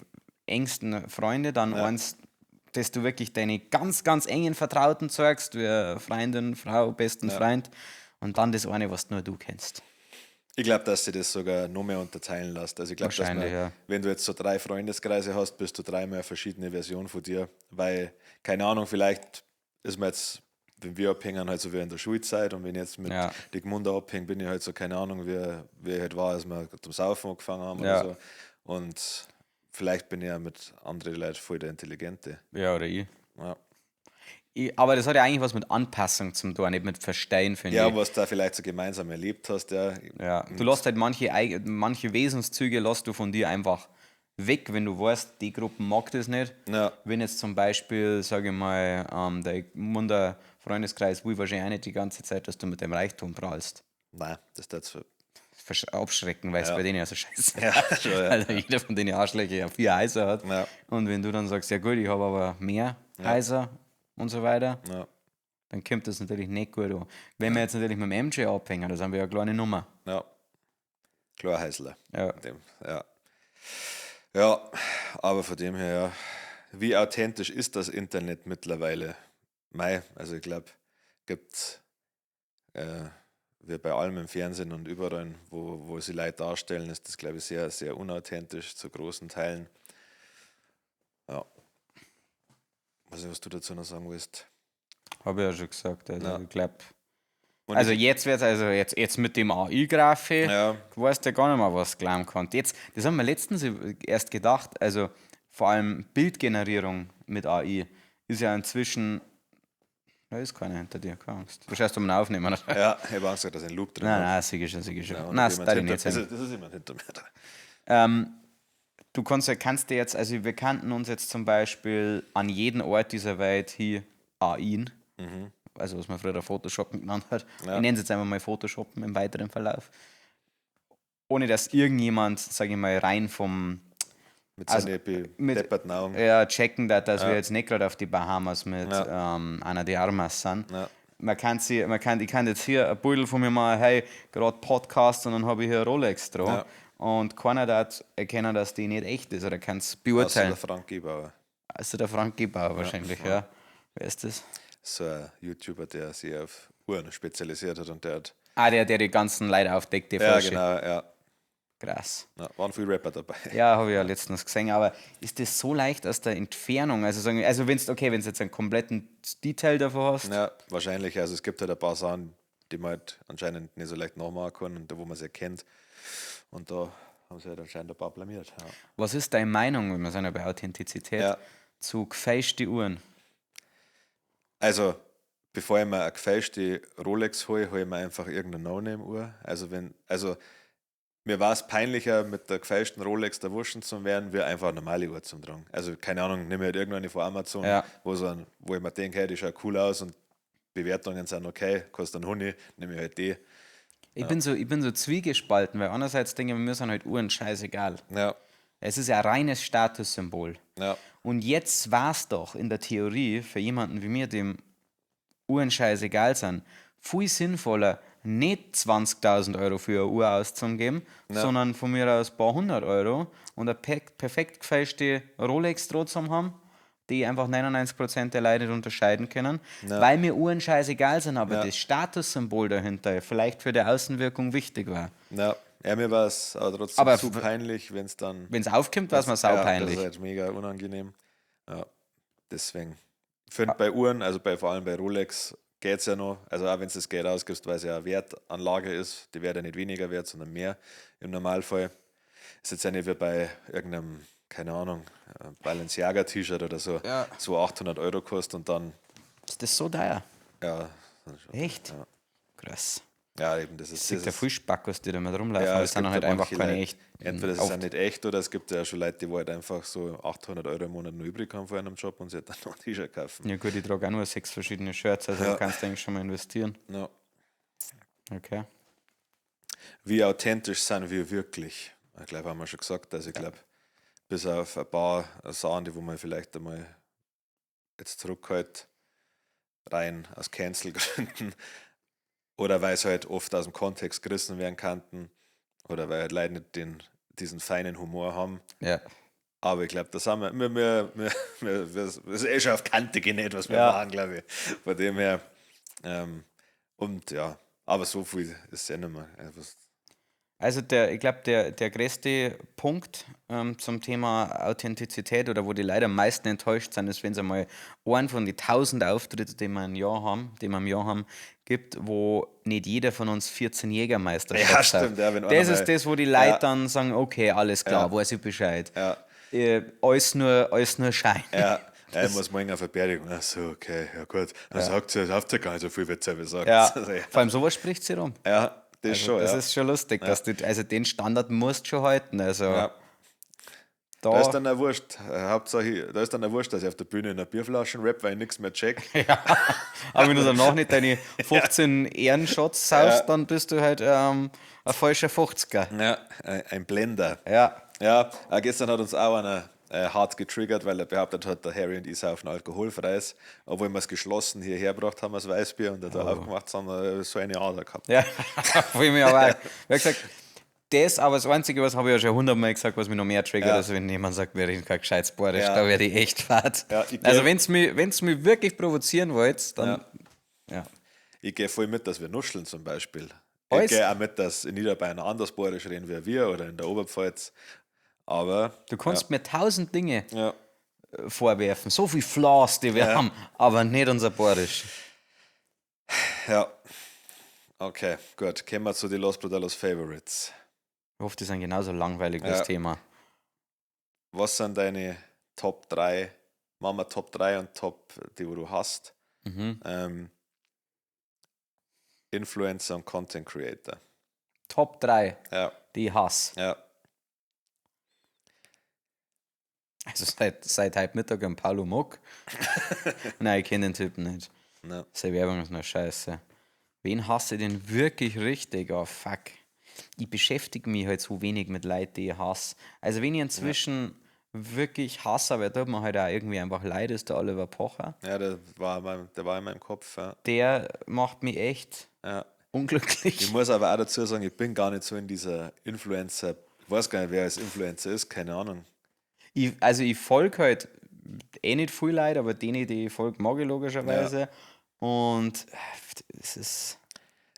engsten Freunde, dann eins, dass du wirklich deine ganz, ganz engen Vertrauten zeigst, wie Freundin, Frau, besten Freund. Und dann das eine, was nur du kennst. Ich glaub, dass sie das sogar noch mehr unterteilen lässt. Also ich glaub, dass man, Wahrscheinlich, ja. wenn du jetzt so 3 Freundeskreise hast, bist du 3-mal eine verschiedene Version von dir. Weil, keine Ahnung, vielleicht ist man jetzt, wenn wir abhängen, halt so wie in der Schulzeit und wenn ich jetzt mit Dick Munder abhänge, bin ich halt so, keine Ahnung, wie ich halt war, als wir zum Saufen angefangen haben oder so. Und vielleicht bin ich ja mit anderen Leuten voll der Intelligente. Ja, oder ich. Ja. Aber das hat ja eigentlich was mit Anpassung zum tun, nicht mit Verstehen, finde Ja, ich. was du da vielleicht so gemeinsam erlebt hast, ja. Ja, du lässt halt manche Wesenszüge lässt du von dir einfach weg, wenn du weißt, die Gruppe mag das nicht. Wenn jetzt zum Beispiel, sag ich mal, der Gmunder Freundeskreis will wahrscheinlich auch nicht die ganze Zeit, dass du mit dem Reichtum prahlst. Nein, das ist so. Abschrecken, weil es bei denen ja so scheiße Ja, ist. schon, ja. Weil jeder von denen Arschlöcher ja 4 Häuser hat. Und wenn du dann sagst, ja gut, ich habe aber mehr Häuser und so weiter, dann kommt das natürlich nicht gut an. Wenn wir jetzt natürlich mit dem MJ abhängen, das haben wir ja eine kleine Nummer. Ja. Klar, Heißler. Dem, ja. Ja, aber von dem her, ja. Wie authentisch ist das Internet mittlerweile? Mei, also ich glaub, gibt wie bei allem im Fernsehen und überall, wo sie Leute darstellen, ist das, glaub ich, sehr, sehr unauthentisch zu großen Teilen. Ja. Weiß nicht, was du dazu noch sagen willst. Hab ich ja schon gesagt. Also ich glaub, Und also ich jetzt wird's, also jetzt, jetzt mit dem A I-Grafik, du weißt ja gar nicht mehr, was du glauben kannst. Jetzt, das haben wir letztens erst gedacht, also vor allem Bildgenerierung mit AI ist ja inzwischen. Da ist keiner hinter dir, keine Angst. Du schaust um Aufnehmen, oder? Ja, ich habe Angst, dass ich einen Loop drin Nein, habe. nein, sicher schon, sicher schon. Ja, und Nein, das jemand darf ich hinter- nicht sagen. Das ist jemand hinter mir. Du kannst dir jetzt, also wir kannten uns jetzt zum Beispiel an jeden Ort dieser Welt hier AIen, also was man früher Photoshoppen genannt hat. Ja. Ich nenne es jetzt einfach mal Photoshoppen im weiteren Verlauf. Ohne dass irgendjemand, sage ich mal, rein vom Mit Also, seinen mit- depperten Augen. ja, checken, dass wir jetzt nicht gerade auf die Bahamas mit Ja. Ana de Armas sind. Ja. Man kann sie, man kann, ich kann jetzt hier ein Beutel von mir machen, hey, gerade Podcast und dann habe ich hier eine Rolex dran. Ja. Und keiner darf erkennen, dass die nicht echt ist oder kann es Außer beurteilen. der Frank Gebauer. Also der Frank Gebauer wahrscheinlich, ja. Wer ist das? So ein YouTuber, der sich auf Uhren spezialisiert hat und der hat. Ah, der die ganzen Leute aufdeckt, die Ja, falsche. genau, ja. Krass. Ja, waren viele Rapper dabei. Ja, habe ich ja letztens gesehen, aber ist das so leicht aus der Entfernung? Also sagen, also wenn's, okay, wenn du jetzt einen kompletten Detail davon hast, Ja, wahrscheinlich. Also es gibt halt ein paar Sachen, die man halt anscheinend nicht so leicht nachmachen kann und wo man sie erkennt. Und da haben sie halt anscheinend ein paar blamiert. Ja. Was ist deine Meinung, wenn wir sind ja bei Authentizität, Ja. zu gefälschte Uhren? Also, bevor ich mir eine gefälschte Rolex hole, hole ich mir einfach irgendeine No-Name-Uhr. Also, wenn, also mir war es peinlicher, mit der gefälschten Rolex der Wuschen zu werden, wie einfach eine normale Uhr zum tragen. Also, keine Ahnung, nehme ich halt irgendeine von Amazon, Ja. wo, so ein, wo ich mir denke, hey, die schaut cool aus und Bewertungen sind okay, kostet einen Huni, nehme ich halt die. Ich bin so zwiegespalten, weil einerseits denke ich mir, mir sind halt Uhren scheißegal. Ja, Es ist ja ein reines Statussymbol. ja, Und jetzt war es doch in der Theorie für jemanden wie mir, dem Uhren scheißegal sind, viel sinnvoller, nicht 20.000 Euro für eine Uhr auszugeben, sondern von mir aus ein paar hundert Euro und eine perfekt gefälschte Rolex trotzdem haben, die einfach 99% der Leute nicht unterscheiden können, weil mir Uhren scheißegal sind, aber Ja. das Statussymbol dahinter vielleicht für die Außenwirkung wichtig war. ja. Ja, mir war es aber trotzdem Aber zu peinlich, wenn es dann. Wenn es aufkommt, war es mir saupeinlich. Ja, das ist halt mega unangenehm. Ja, deswegen. Ich finde bei Uhren, also bei, vor allem bei Rolex, geht es ja noch. Also auch wenn du das Geld ausgibst, weil es ja eine Wertanlage ist, die wird ja nicht weniger wert, sondern mehr im Normalfall. Ist jetzt ja nicht wie bei irgendeinem, keine Ahnung, Balenciaga-T-Shirt oder so, Ja. so 800 Euro kostet und dann, Ist das so teuer? ja, dann schon. Echt? Ja. Krass. Ja, eben, das ist. Sieht Das der ist viel Spackos, die da mit rumlaufen, ja, aber es es sind gibt halt ja einfach manche keine Leute, echten. entweder sie Oft. sind nicht echt oder es gibt ja schon Leute, die halt einfach so 800 Euro im Monat nur übrig haben von einem Job und sich dann noch ein T-Shirt kaufen. Ja gut, ich trage auch nur 6 verschiedene Shirts, also Ja. du kannst eigentlich schon mal investieren. Ja. Okay. Wie authentisch sind wir wirklich? Ich glaube, haben wir schon gesagt. Also ich glaube, bis auf ein paar Sachen, die wo man vielleicht einmal jetzt zurückhält, rein aus Cancel-Gründen oder weil es halt oft aus dem Kontext gerissen werden könnten oder weil halt Leute nicht diesen feinen Humor haben. Ja. Aber ich glaube, das haben wir, das ist eh schon auf Kante genäht, was wir Ja. machen, glaube ich. Von dem her. Und ja, aber so viel ist ja nicht mehr. Also, Also ich glaube, der größte Punkt zum Thema Authentizität oder wo die Leute am meisten enttäuscht sind, ist, wenn es einmal einen von den 1000 Auftritte, die wir im Jahr haben, die wir im Jahr haben, gibt, wo nicht jeder von uns 14 Jägermeister Ja, hat. stimmt, ja, wenn einer Das ist mal- das, wo die Leute Ja. dann sagen, okay, alles klar, Ja. weiß ich Bescheid. Ja. Alles nur Schein. Ja, ja, ich muss morgen auf eine Beerdigung. Ach so, okay, ja gut. Dann sagt sie, es habt ihr gar nicht so viel, wie sie sagt. Ja. Also, ja. Vor allem sowas spricht sie rum. Ja, das Also, schon. das ja. ist schon lustig, dass du, also den Standard musst du schon halten. Also ja. da, Da ist dann auch wurscht. Hauptsache, da ist dann auch wurscht, dass ich auf der Bühne in einer Bierflasche rap, weil ich nichts mehr check. Ja. Aber wenn du danach nicht deine 15 Ehrenshots saufst, Ja. dann bist du halt ein falscher 50er. Ja, ein Blender. Ja. Ja, gestern hat uns auch einer hart getriggert, weil er behauptet hat, der Harry und ich saufen alkoholfreies, obwohl wir es geschlossen hierher gebracht haben als Weißbier und er da aufgemacht haben, so eine Ader gehabt. Ja, voll mir aber auch. Wie gesagt, das aber das Einzige, was habe ich ja schon hundertmal gesagt, was mich noch mehr triggert, Ja. als wenn jemand sagt, wir reden kein gescheites Bayerisch, Ja. da werde ich echt fad. Ja, ich also geh- wenn's mich wirklich provozieren wollt, dann ja. Ich gehe voll mit, dass wir nuscheln zum Beispiel. Ich Alles? gehe auch mit, dass in Niederbayern anders bayerisch reden wie wir oder in der Oberpfalz. Aber Du kannst mir 1000 Dinge ja, vorwerfen, so viel Flaws, die wir haben, aber nicht unser Bayerisch. ja. Okay, gut. Kommen wir zu den Los Brutalos Favorites. Ich hoffe, die sind genauso langweilig, das Ja. Thema. Was sind deine Top 3 Machen wir Top 3 und Top, die wo du hast. Influencer und Content Creator. Top 3, Ja, die ich hasse. ja. Also seit heute Mittag am Paulo Muck. Nein, ich kenne den Typen nicht. Ja. Seine Werbung ist nur scheiße. Wen hasse ich denn wirklich richtig? Oh fuck. Ich beschäftige mich halt so wenig mit Leuten, die ich hasse. Also wenn ich inzwischen wirklich hasse, aber tut mir halt auch irgendwie einfach leid, ist der Oliver Pocher. Ja, der war in meinem Kopf. Ja. Der macht mich echt Ja. unglücklich. Ich muss aber auch dazu sagen, ich bin gar nicht so in dieser Influencer, ich weiß gar nicht, wer als Influencer ist, keine Ahnung. Ich folge halt eh nicht viel Leute, aber denen, die ich folge, mag ich logischerweise. Ja. Und es ist.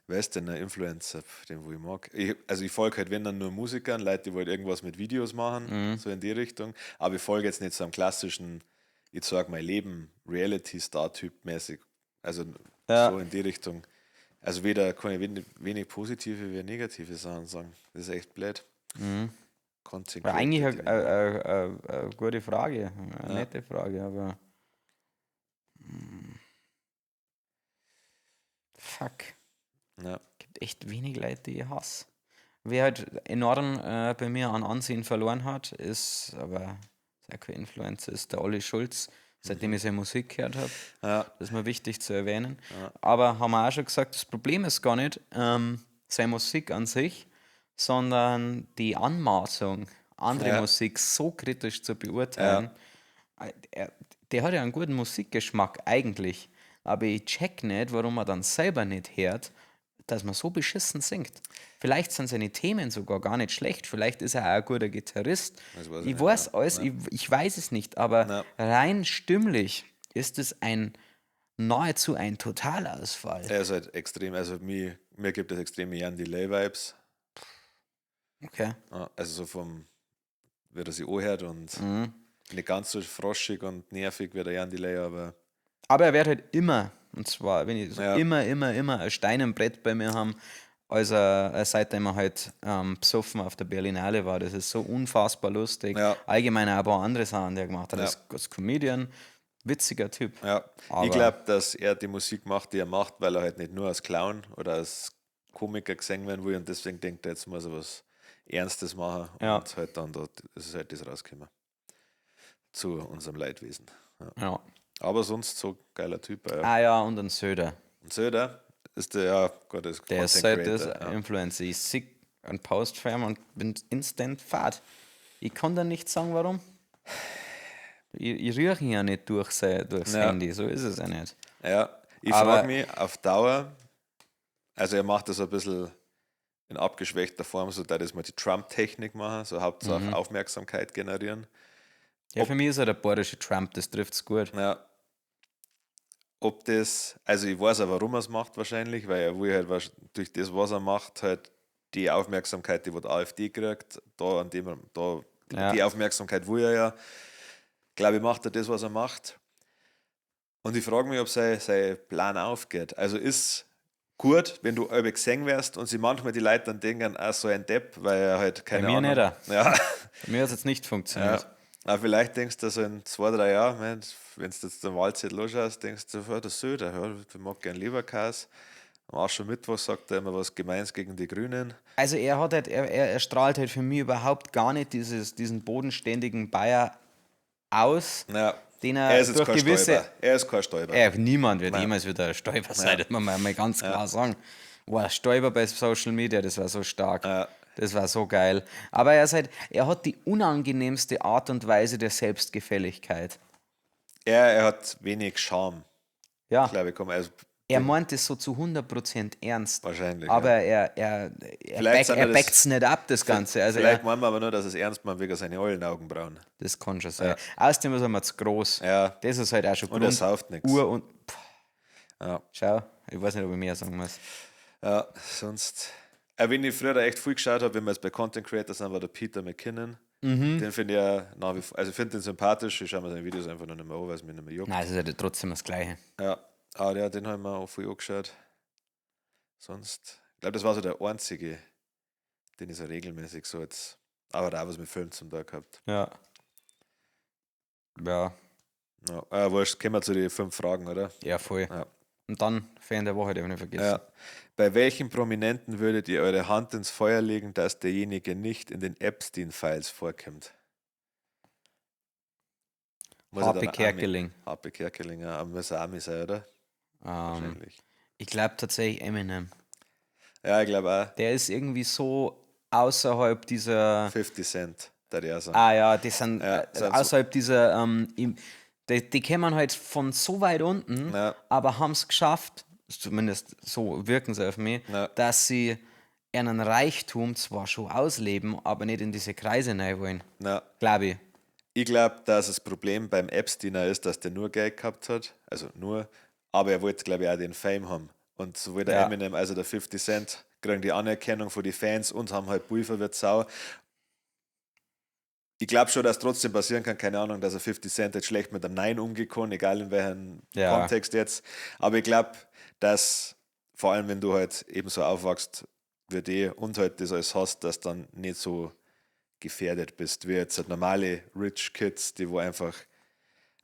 Wer ist denn ein Influencer, den wo ich mag? Ich folge halt, wenn dann nur Musikern, Leute, die halt irgendwas mit Videos machen, so in die Richtung. Aber ich folge jetzt nicht so einem klassischen, ich zeig mein Leben, Reality-Star-Typ mäßig. Also Ja. so in die Richtung. Also weder kann ich wenig positive wie negative Sachen sagen. Das ist echt blöd. Content War eigentlich Creator, eine gute Frage, eine Ja. nette Frage, aber. Fuck. Ja. Gibt echt wenig Leute, die ich hasse. Wer halt enorm bei mir an Ansehen verloren hat, ist, aber ist auch kein Influencer, ist der Olli Schulz, seitdem ich seine Musik gehört habe. Ja. Das ist mir wichtig zu erwähnen. Ja. Aber haben wir auch schon gesagt, das Problem ist gar nicht seine Musik an sich, sondern die Anmaßung, andere Ja. Musik so kritisch zu beurteilen. Ja. Der hat ja einen guten Musikgeschmack eigentlich, aber ich check nicht, warum er dann selber nicht hört, dass man so beschissen singt. Vielleicht sind seine Themen sogar gar nicht schlecht, vielleicht ist er auch ein guter Gitarrist. Das weiß ich Ich nicht, weiß ja. alles, Ja. ich weiß es nicht, aber Ja. rein stimmlich ist es nahezu ein Totalausfall. Er ist halt extrem, also mir gibt es extreme Jan Delay-Vibes. Okay. Ja, also so vom, wie er sich anhört und nicht ganz so froschig und nervig wie der Jan Delay, aber. Aber er wird halt immer, und zwar, wenn ich so Ja. immer, immer, immer ein Stein im Brett bei mir haben, als er, seitdem er halt besoffen auf der Berlinale war. Das ist so unfassbar lustig. Ja. Allgemein auch ein paar andere Sachen, die er gemacht hat. Ja. Als Comedian, witziger Typ. Ja. Ich Aber glaub, dass er die Musik macht, die er macht, weil er halt nicht nur als Clown oder als Komiker gesehen werden will und deswegen denkt er, jetzt muss er was Ernstes machen Ja. und halt dann dort ist halt das rausgekommen. Zu unserem Leidwesen. Ja. Ja. Aber sonst so geiler Typ. Ja. Ah ja, und ein Söder. Und Söder ist der, ja, Gott, ist Der ist Content halt das Creator, ja. Influencer. Ich sehe einen Post von ihm und bin instant fad. Ich kann da nicht sagen, warum. Ich rühre ihn ja nicht durchs Ja. Handy, so ist es ja nicht. Ja, ich Aber frage mich auf Dauer, also er macht das ein bisschen in abgeschwächter Form, so da dass wir die Trump-Technik machen, so Hauptsache Aufmerksamkeit generieren. Ja, für mich ist er der bayerische Trump, das trifft's gut. Ja. Ob das, also ich weiß auch, warum er es macht wahrscheinlich, weil er will halt durch das, was er macht, halt die Aufmerksamkeit, die die AfD kriegt, da an dem er, da, Ja. die Aufmerksamkeit will er ja. Glaube ich, macht er das, was er macht. Und ich frage mich, ob sein Plan aufgeht. Also ist gut, wenn du alle gesehen wirst und sich manchmal die Leute dann denken, ah, so ein Depp, weil er halt keine Bei mir Ahnung. nicht auch. Ja. Bei mir hat's jetzt nicht funktioniert. Ja. Aber vielleicht denkst du so in 2, 3 Jahren, wenn du jetzt den Wahlzettel anschaust, denkst du, ja, der Söder, ja, der mag gern Leberkäse. Am Aschermittwoch sagt er immer was Gemeins gegen die Grünen. Also er hat halt, er, er, er strahlt halt für mich überhaupt gar nicht diesen bodenständigen Bayer aus, Ja. den er, Er ist jetzt durch kein gewisse Stoiber. Er ist kein Stoiber. Er, niemand wird Nein. jemals wieder ein Stoiber sein, Ja. das muss man mal ganz Ja. klar sagen. Boah, Stoiber bei Social Media, das war so stark. Ja. Das war so geil. Aber er ist halt, er hat die unangenehmste Art und Weise der Selbstgefälligkeit. Er hat wenig Charme. Ja. Glaube ich, komm, also Er meint es so zu 100% ernst. Wahrscheinlich, Aber ja. er Vielleicht sind er wir das backt's nicht ab, das Ganze. Also vielleicht er, meinen wir aber nur, dass es ernst meint, wegen seiner ollen Augenbrauen. Das kann schon sein. Ja. Außerdem ist er mir zu groß. Ja. Das ist halt auch schon Und er Grund, sauft nix. Uhr und pff. Ja. Schau, ich weiß nicht, ob ich mehr sagen muss. Ja, sonst. Wenn ich früher da echt viel geschaut habe, wenn wir jetzt bei Content Creator sind, war der Peter McKinnon. Den finde ich ja nach wie vor, also ich finde den sympathisch, ich schaue mir seine Videos einfach noch nicht mehr an, weil es mich nicht mehr juckt. Nein, es ist ja trotzdem das Gleiche. Ja, aber ja, den habe ich mir auch viel angeschaut. Sonst, ich glaube, das war so der einzige, den ich so regelmäßig so jetzt, aber da auch was mit Film zum Tag gehabt. Ja. Ja. Ja, wurscht, kommen wir zu den 5 Fragen, oder? Ja, voll. Ja. Und dann Fan der Woche, darf ich nicht vergessen. Ja. Bei welchem Prominenten würdet ihr eure Hand ins Feuer legen, dass derjenige nicht in den Epstein-Files vorkommt? Muss HP dann Ami- Kerkeling. HP Kerkeling, ja, muss auch Ami sein, oder? Wahrscheinlich. Ich glaube tatsächlich Eminem. Ja, ich glaube auch. Der ist irgendwie so außerhalb dieser. 50 Cent, der ich auch sagen. Ah ja, die sind, Ja, sind so- außerhalb dieser. Die kämen halt von so weit unten, Ja. aber haben es geschafft, zumindest so wirken sie auf mich, Ja. dass sie ihren Reichtum zwar schon ausleben, aber nicht in diese Kreise rein wollen. Na, Glaube ich. ich glaube, dass das Problem beim Epsteiner ist, dass der nur Geld gehabt hat. Also nur, aber er wollte, glaube ich, auch den Fame haben. Und sowohl der Ja. Eminem als auch der 50 Cent kriegen die Anerkennung von den Fans und haben halt Pulver wird sau. Ich glaube schon, dass trotzdem passieren kann, keine Ahnung, dass er 50 Cent jetzt schlecht mit einem Nein umgekommen, egal in welchem Ja. Kontext jetzt. Aber ich glaube, dass vor allem, wenn du halt eben so aufwachst wie die und halt das alles hast, dass dann nicht so gefährdet bist, wie jetzt halt normale Rich Kids, die wo einfach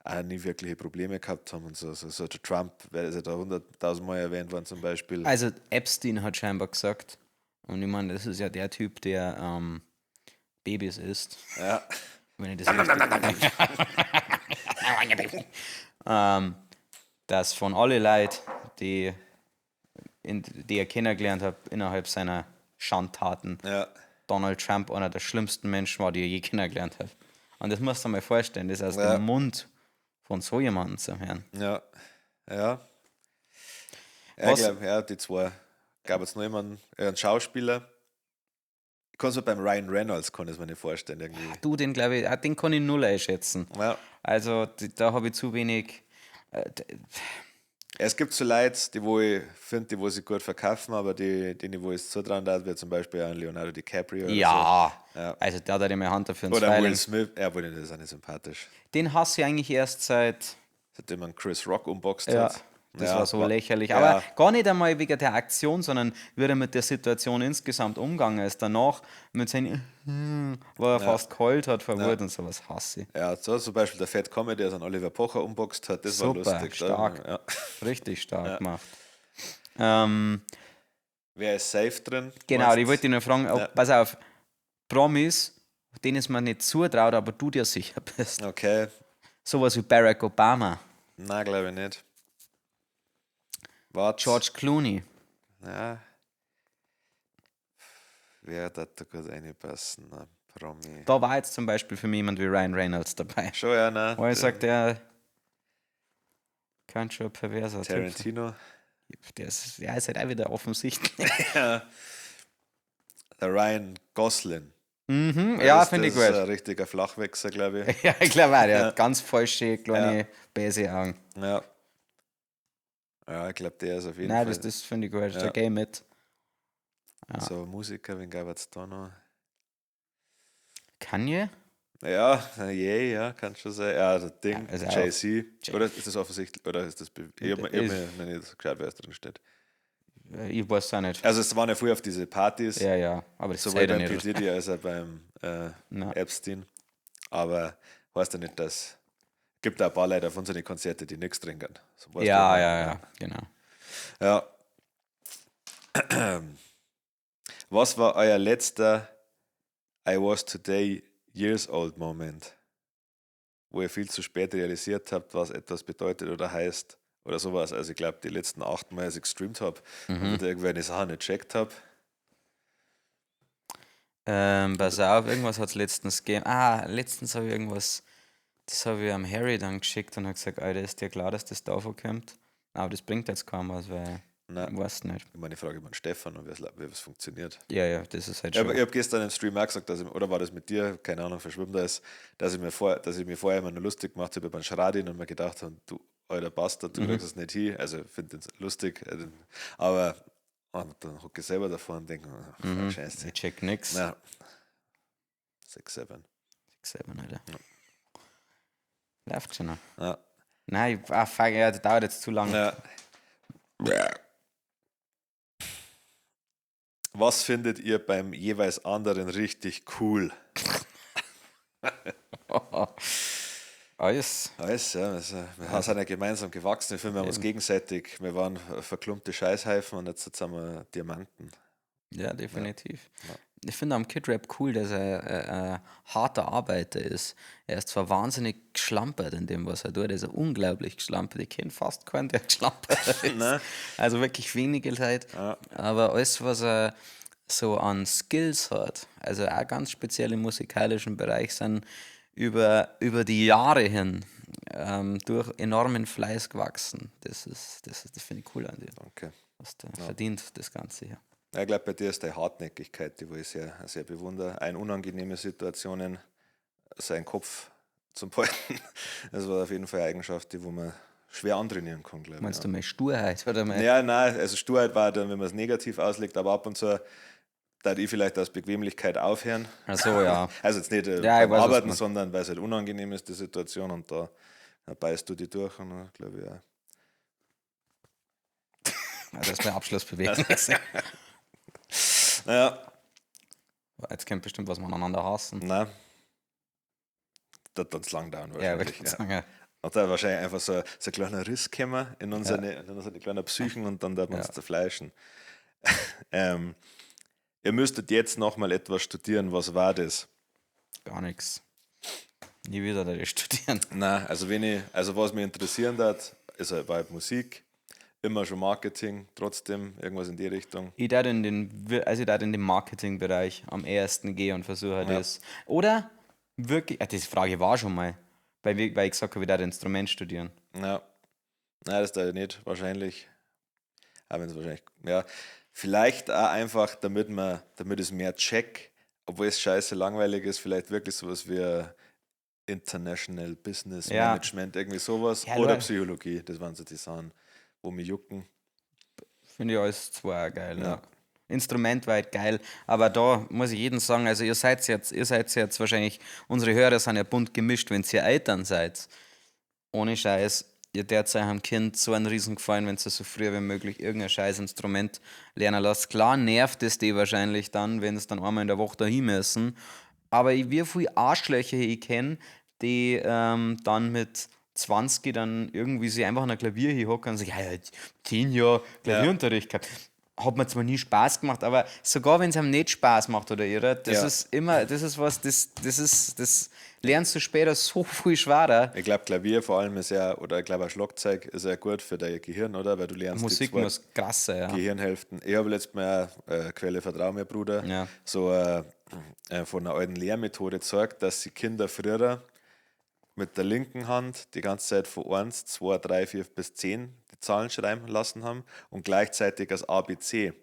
auch nie wirkliche Probleme gehabt haben und so. So der Trump, weil ist ja da 100.000 Mal erwähnt worden zum Beispiel. Also Epstein hat scheinbar gesagt, und ich meine, das ist ja der Typ, der Babys isst. Ja. Wenn ich das richtig dass von alle Leuten, die er kennengelernt hat, innerhalb seiner Schandtaten, Ja. Donald Trump einer der schlimmsten Menschen war, die er je kennengelernt hat. Und das musst du dir mal vorstellen, das aus Ja. dem Mund von so jemandem zu hören. Ja. Ja. Ja, Was- ich glaube, ja, die zwei. Gab es noch jemanden, einen Schauspieler. Ich kann es mir beim Ryan Reynolds kann ich es mir nicht vorstellen, irgendwie. Du, den glaube ich, den kann ich null einschätzen. Ja. Also da habe ich zu wenig. Es gibt so Leute, die wo ich finde, die wo sich gut verkaufen, aber die, denen wo ich es zutrauen darf, wie zum Beispiel an Leonardo DiCaprio oder Ja, Ja. also da hat er meine Hand dafür so. ins Oder Feuer Will legen. Smith, ja, wohl, das ist auch nicht sympathisch. Den hasse ich eigentlich erst seit. Seitdem man Chris Rock umboxt Ja, hat. das Ja, war so lächerlich. Ja, Aber gar nicht einmal wegen der Aktion, sondern wie er mit der Situation insgesamt umgegangen ist. Danach mit seinen, wo er fast geheult hat vor Wut und sowas, hasse ich. ja, so zum Beispiel der Fat Comedy, der an Oliver Pocher umboxt hat, das war Super, lustig. stark. Ja. Richtig stark gemacht. Wer ist safe drin? Genau, Meinst ich wollte dich nur fragen, ob, Ja. pass auf, Promis, denen es man nicht zutraut, aber du dir sicher bist. Okay, Sowas wie Barack Obama, nein, glaube ich nicht. Warte. George Clooney. Ja. Wer da da gut reinpassen? Na, Promi. Da war jetzt zum Beispiel für mich jemand wie Ryan Reynolds dabei. Schon, ja, nein. Wo ich sage, der kann schon ein perverser Typ sein. Tarantino. Der ist, ja, ist halt auch wieder offensichtlich. Der Ryan Gosling. Mhm, ja, Das- finde ich Das ist gut. ein richtiger Flachwichser, glaube ich. Ja, ich glaube auch, der hat ganz falsche kleine bäse Augen. Ja. Ja, ich glaube, der ist auf jeden Nein, Fall das finde ich gut. Ja. Da gehe ich mit. so ein Musiker. Wen gab es da noch? Kanye? Ja, yeah, ja, kann schon sein. Ja, das Ding, Ja, ist auch- Jay-Z. Oder ist das offensichtlich, oder ist das, ich habe mir, ich hab Ist- mir noch nicht geschaut, wer es drin steht. Ich weiß auch nicht. Also es waren ja früher auf diese Partys, Ja, ja, aber das sowohl zählt ja beim P. nicht. Diddy als auch beim Nein. Epstein. Aber heißt ja nicht, dass gibt auch ein paar Leute auf unseren Konzerten, die nichts trinken. So, weißt Ja, du, ja, ja, genau. Ja. Was war euer letzter I was today years old Moment? Wo ihr viel zu spät realisiert habt, was etwas bedeutet oder heißt oder sowas. Also ich glaube, die letzten 8 Mal, als ich gestreamt habe Mhm. und irgendwie eine Sache nicht gecheckt habe. Pass auf, irgendwas hat es letztens gegeben. Ah, letztens habe ich irgendwas, das habe ich am Harry dann geschickt und habe gesagt, Alter, ist dir klar, dass das davon kommt? Aber das bringt jetzt kaum was, weil Nein. ich weiß nicht. Ich meine, ich frage immer den Stefan, und wie es funktioniert. Ja, ja, das ist halt Ich schon. habe gestern im Stream auch gesagt, dass ich, oder war das mit dir, keine Ahnung, verschwimmt das, dass ich mir vorher immer nur lustig gemacht habe über den Schradin und mir gedacht habe, du alter Bastard, du kriegst es nicht hin. Also ich finde das lustig, aber und dann hocke ich selber davor und denke, oh, fuck, scheiße. Ich check nix. Ja. 6, 7. 6, 7, Alter. Läuft schon noch. Ja. Nein, ich, ah, fuck, ja, das dauert jetzt zu lange. Ja. Was findet ihr beim jeweils anderen richtig cool? Alles. Alles, ja. Also, wir sind ja gemeinsam gewachsen. Ich finde, wir haben uns gegenseitig, wir waren verklumpte Scheißhaufen und jetzt sind wir Diamanten. Ja, definitiv. Ja. Ich finde am Kid Rap cool, dass er ein harter Arbeiter ist. Er ist zwar wahnsinnig geschlampert in dem, was er tut, er ist unglaublich geschlampert. Ich kenne fast keinen, der geschlampert ist. Nein. Also wirklich wenige Leute. Ja. Aber alles, was er so an Skills hat, also auch ganz speziell im musikalischen Bereich, sind über die Jahre hin durch enormen Fleiß gewachsen. Das finde ich cool an dir. Danke. Hast du verdient, das Ganze hier. Ja, ich glaube, bei dir ist die Hartnäckigkeit, die wo ich sehr, sehr bewundere. Auch in unangenehme Situationen seinen Kopf zu behalten. Das war auf jeden Fall eine Eigenschaft, die wo man schwer antrainieren kann, glaube ich. Meinst du meine Sturheit? Oder meine Ja, nein, also Sturheit war dann, wenn man es negativ auslegt, aber ab und zu da ich vielleicht aus Bequemlichkeit aufhören. Ach so, ja. Also jetzt nicht Ja, ich beim weiß, was du Arbeiten, meinst. sondern weil es halt unangenehm ist, die Situation, und da beißt du die durch und dann glaube ich auch. Ja, das ist meine Abschlussbewegung. Naja, Jetzt kennt bestimmt, was wir aneinander hassen. nein. Das wird lang dauern Ja, wahrscheinlich. wirklich sagen, ja. Und da wahrscheinlich einfach so ein kleiner Riss gekommen in unsere kleinen Psychen und dann darf man uns Ja. zerfleischen. Ihr müsstet jetzt nochmal etwas studieren. Was war das? Gar nichts. Nie wieder da studieren. Nein, also wenn ich, also was mich interessieren hat, ist halt, war halt Musik, immer schon Marketing, trotzdem irgendwas in die Richtung. Ich darf in den, also ich darf in den Marketingbereich am ehesten gehen und versuche Ja. das. Oder wirklich, die Frage war schon mal, weil ich gesagt habe, ich darf Instrument studieren. Ja. Nein, das da nicht, wahrscheinlich. Auch wenn es wahrscheinlich, ja, vielleicht auch einfach, damit es mehr check, obwohl es scheiße langweilig ist, vielleicht wirklich sowas wie International Business Ja. Management, irgendwie sowas. Ja, oder lol. Psychologie, das waren so die Sachen, wo mich jucken. Finde ich alles zwei geil. Ja. Ja. Instrument war halt geil, aber da muss ich jedem sagen, also ihr seid jetzt wahrscheinlich, unsere Hörer sind ja bunt gemischt, wenn ihr Eltern seid. Ohne Scheiß, ihr dert eurem Kind so einen Riesen gefallen, wenn ihr so früh wie möglich irgendein scheiß Instrument lernen lasst. Klar nervt es die wahrscheinlich dann, wenn es dann einmal in der Woche dahin müssen. Aber wie viele Arschlöcher ich kenne, die dann mit 20 dann irgendwie sich einfach an ein Klavier hinhocken und sagen, ja, ja, 10 Jahre Klavierunterricht gehabt. Hat mir zwar nie Spaß gemacht, aber sogar wenn es einem nicht Spaß macht oder irre, das Ja. ist immer, das ist was, das lernst du später so viel schwerer. Ich glaube, Klavier vor allem ist ja, oder ich glaube auch Schlagzeug ist ja gut für dein Gehirn, oder? Weil du lernst Musik die zwei muss krass sein, ja. Gehirnhälften. Ich habe letztes Mal, Quelle Vertrau mir, Bruder, Ja. so von einer alten Lehrmethode gezeigt, dass die Kinder früher mit der linken Hand die ganze Zeit von 1, 2, 3, 4 bis 10 die Zahlen schreiben lassen haben und gleichzeitig das ABC.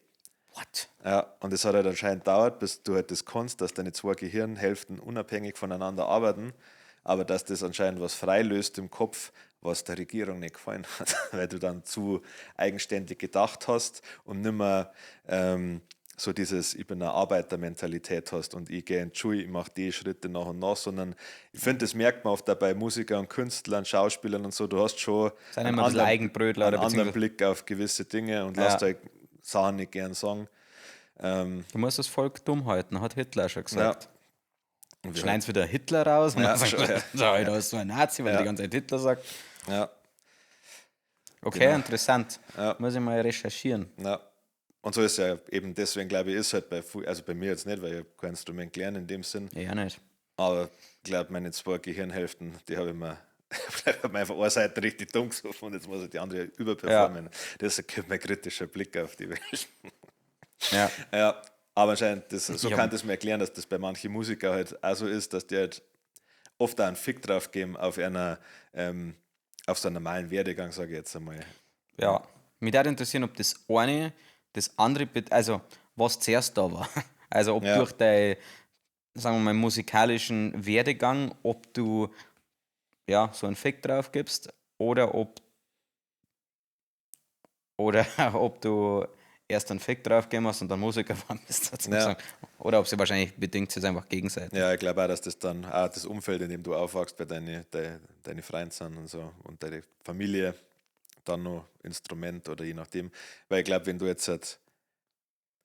What? Ja, und es hat halt anscheinend dauert, bis du halt das kannst, dass deine zwei Gehirnhälften unabhängig voneinander arbeiten, aber dass das anscheinend was freilöst im Kopf, was der Regierung nicht gefallen hat, weil du dann zu eigenständig gedacht hast und nimmer so dieses Ich bin eine Arbeitermentalität hast und ich gehe in die Schule, ich mache die Schritte nach und nach, sondern ich finde, das merkt man oft auch bei Musikern und Künstlern, Schauspielern und so, du hast schon Sind immer ein bisschen Eigenbrötler einen oder anderen beziehungsweise- Blick auf gewisse Dinge und Ja. lässt halt Sachen nicht gern sagen. Du musst das Volk dumm halten, hat Hitler schon gesagt. Und wir Schneiden sie wieder Hitler raus und Ja, dann sagen schon, ja. sie, so, da ist so ein Nazi, weil er Ja. die ganze Zeit Hitler sagt. Ja, Okay, Genau. interessant. Ja. Muss ich mal recherchieren. ja. Und so ist ja eben deswegen, glaube ich, ist halt bei, also bei mir jetzt nicht, weil ich hab kein Instrument gelernt in dem Sinn, Ja, nicht. aber ich glaube, meine zwei Gehirnhälften, die habe ich mir, ich hab mir einfach eine Seite richtig dumm gesoffen und jetzt muss ich die andere überperformen. Das ist ein kritischer Blick auf die Welt. Ja. Ja, aber anscheinend, das, so Ich hab- kann das mir erklären, dass das bei manchen Musikern halt auch so ist, dass die halt oft auch einen Fick drauf geben auf einer, auf so einen normalen Werdegang, sage ich jetzt einmal. Ja. Mich würde interessieren, ob das eine, das andere, also was zuerst da war. Also ob Ja. durch deinen, sagen wir mal, musikalischen Werdegang, ob du ja, so einen Fick drauf gibst oder ob du erst einen Fick drauf gegeben hast und dann Musiker geworden bist. Sozusagen. Oder ob sie wahrscheinlich bedingt sich einfach gegenseitig. Ja, ich glaube auch, dass das dann auch das Umfeld, in dem du aufwachst, bei deine Freunde sind und so und deine Familie, dann noch Instrument oder je nachdem. Weil ich glaube, wenn du jetzt halt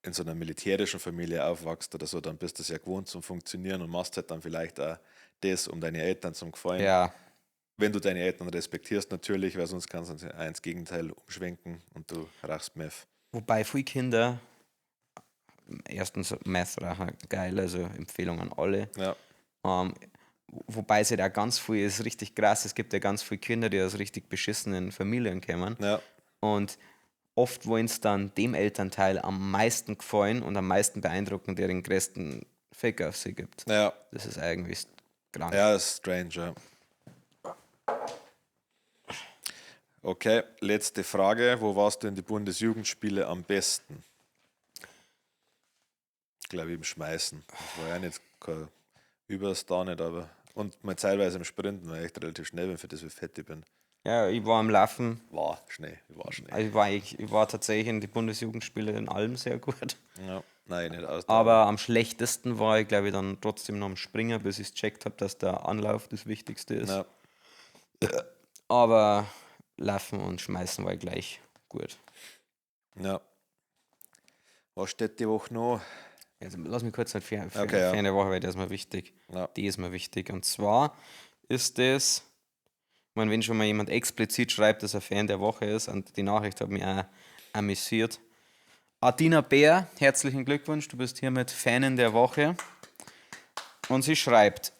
in so einer militärischen Familie aufwachst oder so, dann bist du es ja gewohnt zum Funktionieren und machst halt dann vielleicht auch das, um deine Eltern zum Gefallen. Ja, Wenn du deine Eltern respektierst, natürlich, weil sonst kannst du auch ins Gegenteil umschwenken und du rauchst Meth. Wobei viele Kinder, erstens Meth rauchen, geil, also Empfehlung an alle. Ja. Wobei es ja da ganz viel ist, richtig krass, es gibt ja ganz viele Kinder, die aus richtig beschissenen Familien kommen. Ja. Und oft wollen es dann dem Elternteil am meisten gefallen und am meisten beeindrucken, der den größten Fick auf sie gibt. Ja. Das ist eigentlich krank. Ja, das ist strange, ja. Okay, letzte Frage. Wo warst du in die Bundesjugendspiele am besten? Ich glaube, im Schmeißen. Das war ja nicht kein Überstar nicht, aber. Und mal zeitweise im Sprinten, weil ich echt relativ schnell bin, für das, wie fett ich bin. Ja, ich war am Laufen. War schnell, ich war schnell. Also ich war tatsächlich in die Bundesjugendspiele in allem sehr gut. Ja, nein, nicht aus. Aber am schlechtesten war ich, glaube ich, dann trotzdem noch am Springer, bis ich es gecheckt habe, dass der Anlauf das Wichtigste ist. Ja. Aber Laufen und Schmeißen war ich gleich gut. Ja. Was steht die Woche noch? Also, lass mich kurz halt für Okay, ja. für eine Woche, weil das ist mir wichtig. Ja. Die ist mir wichtig. Und zwar ist das, ich meine, wenn schon mal jemand explizit schreibt, dass er Fan der Woche ist, und die Nachricht hat mich auch amüsiert. Adina Bär, herzlichen Glückwunsch, du bist hiermit Fanin der Woche. Und sie schreibt,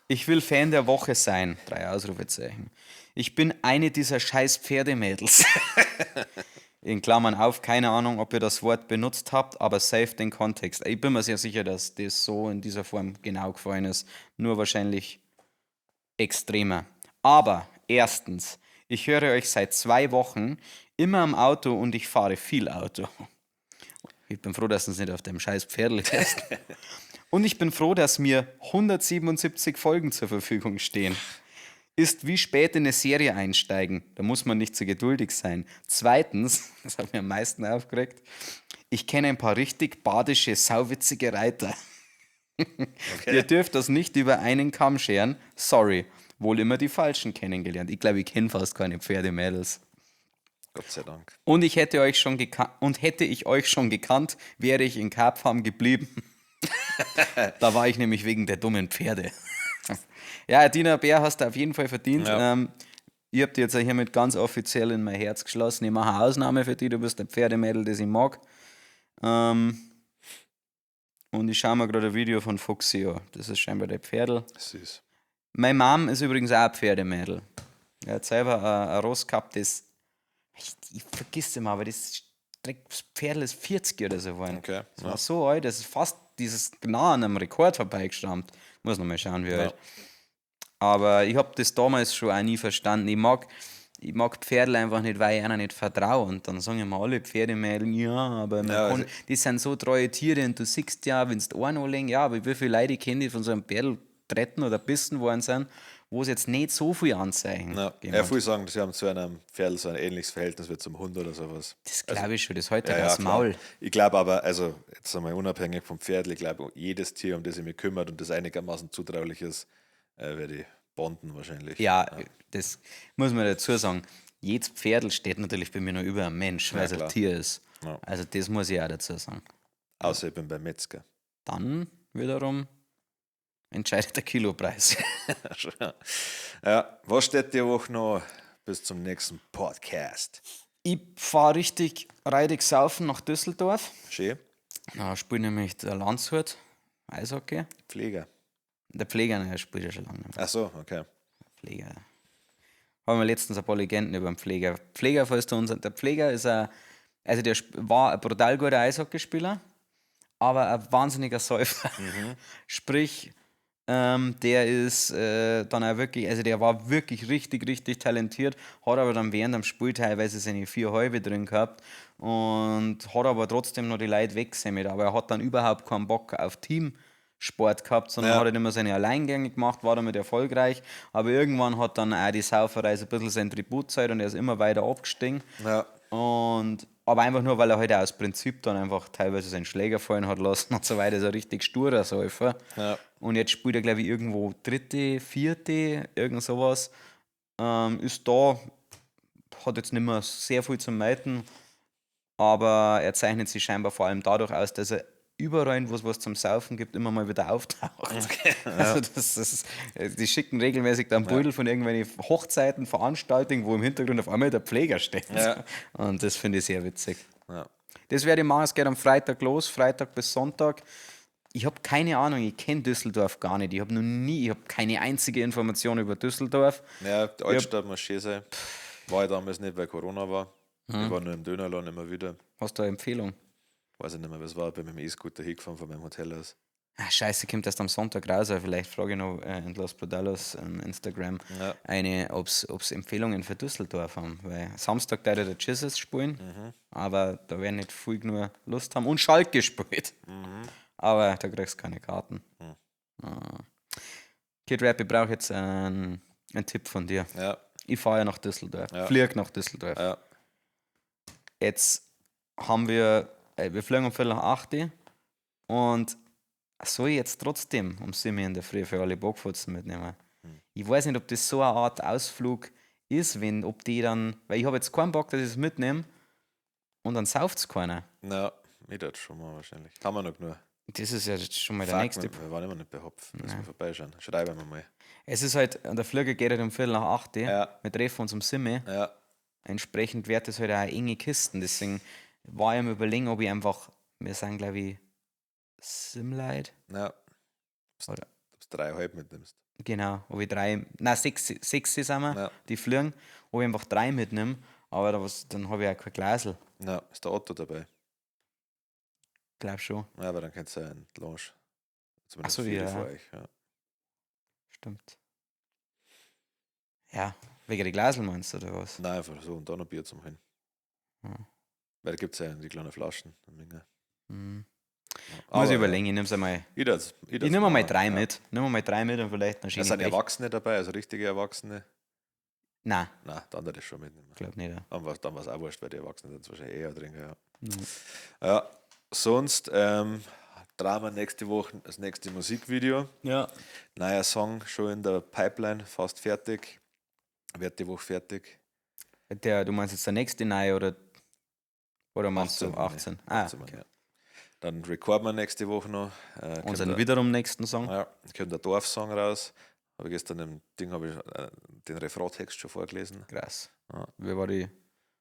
ich will Fan der Woche sein. 3 Ausrufezeichen. Ich bin eine dieser scheiß Pferdemädels. In Klammern auf, keine Ahnung, ob ihr das Wort benutzt habt, aber safe den Kontext. Ich bin mir sehr sicher, dass das so in dieser Form genau gefallen ist. Nur wahrscheinlich extremer. Aber erstens, ich höre euch seit 2 Wochen immer im Auto und ich fahre viel Auto. Ich bin froh, dass du es nicht auf dem scheiß Pferdl hörst. Und ich bin froh, dass mir 177 Folgen zur Verfügung stehen. Ist wie spät in eine Serie einsteigen. Da muss man nicht so geduldig sein. Zweitens, das hat mich am meisten aufgeregt, ich kenne ein paar richtig badische, sauwitzige Reiter. Okay. Ihr dürft das nicht über einen Kamm scheren. Sorry, wohl immer die Falschen kennengelernt. Ich glaube, ich kenne fast keine Pferdemädels. Gott sei Dank. Und ich hätte euch schon und hätte ich euch schon gekannt, wäre ich in Karpfham geblieben. Da war ich nämlich wegen der dummen Pferde. Ja, Dina Bär hast du auf jeden Fall verdient. Ja. Ich hab dich jetzt hiermit ganz offiziell in mein Herz geschlossen. Ich mache eine Ausnahme für dich. Du bist ein Pferdemädel, das ich mag. Und ich schaue mir gerade ein Video von Fuchsi an. Das ist scheinbar der Pferdl. Süß. Meine Mom ist übrigens auch ein Pferdemädel. Er hat selber ein Ross gehabt, das. Ich vergiss immer, aber das Pferdl ist 40 oder so geworden. Okay, Das ja. war so alt, das ist fast dieses nah an einem Rekord vorbeigeschrammt. Muss noch mal schauen, wie Ja. alt. Aber ich hab das damals schon auch nie verstanden. Ich mag Pferdl einfach nicht, weil ich einer nicht vertraue. Und dann sagen immer alle Pferdemädel, ja, aber man Ja, kann, also die sind so treue Tiere und du siehst ja, wenn du einen anlegst, ja, aber wie viele Leute kenne ich von so einem Pferdl treten oder bissen worden sind, wo es jetzt nicht so viel Anzeichen Ja. gegeben Ja, hat. viele sagen, sie haben zu einem Pferdl so ein ähnliches Verhältnis wie zum Hund oder sowas. Das glaube ich schon, das heute Ja, ja, das klar. Maul. Ich glaube aber, also jetzt einmal unabhängig vom Pferdl, ich glaube, jedes Tier, um das ich mich kümmert und das einigermaßen zutraulich ist, werde ich bonden wahrscheinlich. Ja, das muss man dazu sagen. Jedes Pferdl steht natürlich bei mir noch über einem Mensch, weil es ein klar. Tier ist. Ja. Also das muss ich auch dazu sagen. Außer ich bin beim Metzger. Dann wiederum entscheidet der Kilopreis. Ja, was steht die Woche noch? Bis zum nächsten Podcast. Ich fahre richtig reidig saufen nach Düsseldorf. Schön. Da spielt nämlich der Landshut Eishockey. Pfleger. Der Pfleger, ne, der spielt ja schon lange nicht mehr. Ach so, okay. Pfleger. Haben wir letztens ein paar Legenden über den Pfleger. Pfleger, falls du uns, der Pfleger ist ein, also der war ein brutal guter Eishockeyspieler, aber ein wahnsinniger Säufer. Sprich, der ist dann auch wirklich, also der war wirklich richtig, richtig talentiert, hat aber dann während dem Spiel teilweise seine 4 Halbe drin gehabt und hat aber trotzdem noch die Leute weggesammelt. Aber er hat dann überhaupt keinen Bock auf Teamsport gehabt, sondern Ja. hat halt immer seine Alleingänge gemacht, war damit erfolgreich. Aber irgendwann hat dann auch die Sauferei so ein bisschen sein Tribut gezahlt und er ist immer weiter abgestiegen. Ja. Aber einfach nur, weil er halt auch aus Prinzip dann einfach teilweise seinen Schläger fallen hat lassen und so weiter. Ist ein richtig sturer Säufer. Ja. Und jetzt spielt er, glaub ich, irgendwo 3., 4., irgend sowas. Ist da, hat jetzt nicht mehr sehr viel zum Meiten, aber er zeichnet sich scheinbar vor allem dadurch aus, dass er überall, wo es was zum Saufen gibt, immer mal wieder auftaucht. Also das ist, die schicken regelmäßig dann Beutel von irgendwelchen Hochzeiten, Veranstaltungen, wo im Hintergrund auf einmal der Pfleger steht. Ja. Und das finde ich sehr witzig. Ja. Das werde ich machen, es geht am Freitag los, Freitag bis Sonntag. Ich habe keine Ahnung, ich kenne Düsseldorf gar nicht. Ich habe noch nie, ich habe keine einzige Information über Düsseldorf. Ja, die Altstadt muss schön sein. War ich damals nicht, weil Corona war. Ich war nur im Dönerladen immer wieder. Hast du eine Empfehlung? Weiß ich nicht mehr, was war. Bin mit dem E-Scooter hingefahren von meinem Hotel aus. Ah, scheiße, kommt erst am Sonntag raus. aber Vielleicht frage ich noch in Los Brutalos Instagram eine, ob es Empfehlungen für Düsseldorf haben. Weil Samstag da der Jesus spielen, aber da werden nicht viel genug Lust haben. Und Schalke spielt. Aber da kriegst du keine Karten. Ah. Kid Rap, ich brauche jetzt einen Tipp von dir. Ja, Ich fahre ja nach Düsseldorf, Ja. flieg nach Düsseldorf. ja. Jetzt haben wir, wir fliegen um 7:15 und soll ich jetzt trotzdem um 7 Uhr in der Früh für alle Bockfotzen mitnehmen? Ich weiß nicht, ob das so eine Art Ausflug ist, wenn, ob die dann, weil ich habe jetzt keinen Bock, dass ich es mitnehme und dann sauft es keiner. Na, ich das schon mal wahrscheinlich. Haben wir noch genug. Das ist ja jetzt schon mal der Fuck, nächste. wir waren immer nicht bei Hopf. Müssen wir vorbeischauen. Schreiben wir mal. Es ist halt, und der Flieger geht halt um 8:15. Ja. Wir treffen uns um 7 Uhr. Ja, Entsprechend wird das halt auch enge Kisten. Deswegen war ich am Überlegen, ob ich einfach, wir sind glaube ich Simlight. ja. Oder- Ob du 3,5 mitnimmst. Genau, ob ich drei, nein, sechs sind wir, Ja. die fliegen, ob ich einfach drei mitnehme, aber da was, dann habe ich auch kein Glasl. Ja, ist der Otto dabei. Glaub schon, Ja, aber dann könnt ihr ja in die Lounge. Zumindest Ach so, viele ja. von euch. Ja. stimmt. Ja, wegen der Glasl meinst du, oder was? Nein, einfach so und dann noch Bier zum Hin. Ja. Weil da gibt es ja die kleinen Flaschen. eine Menge. Mhm. Ja. Muss ich Aber, überlegen, ich nehm's einmal. Ich, das, Ich nehme mal drei ja. mit. Nimm mal drei mit und vielleicht noch Da sind Erwachsene dabei, also richtige Erwachsene. Nein, Nein, dann würde ich schon mitnehmen. glaub nicht. Ja. Dann war es auch wurscht, weil die Erwachsenen sind wahrscheinlich eher trinken. Ja. Mhm. Ja, sonst drehen wir nächste Woche das nächste Musikvideo. Ja. Neuer Song schon in der Pipeline, fast fertig. Wird die Woche fertig. Der, du meinst jetzt der nächste neue oder meinst du 18? Ah, 18, okay. ja. Dann recorden wir nächste Woche noch. Kommt Unseren der- wiederum nächsten Song. Ja, kommt der Dorfsong raus. Habe ich gestern im Ding hab ich, den Refraintext schon vorgelesen. Krass. Ja. Wie war die,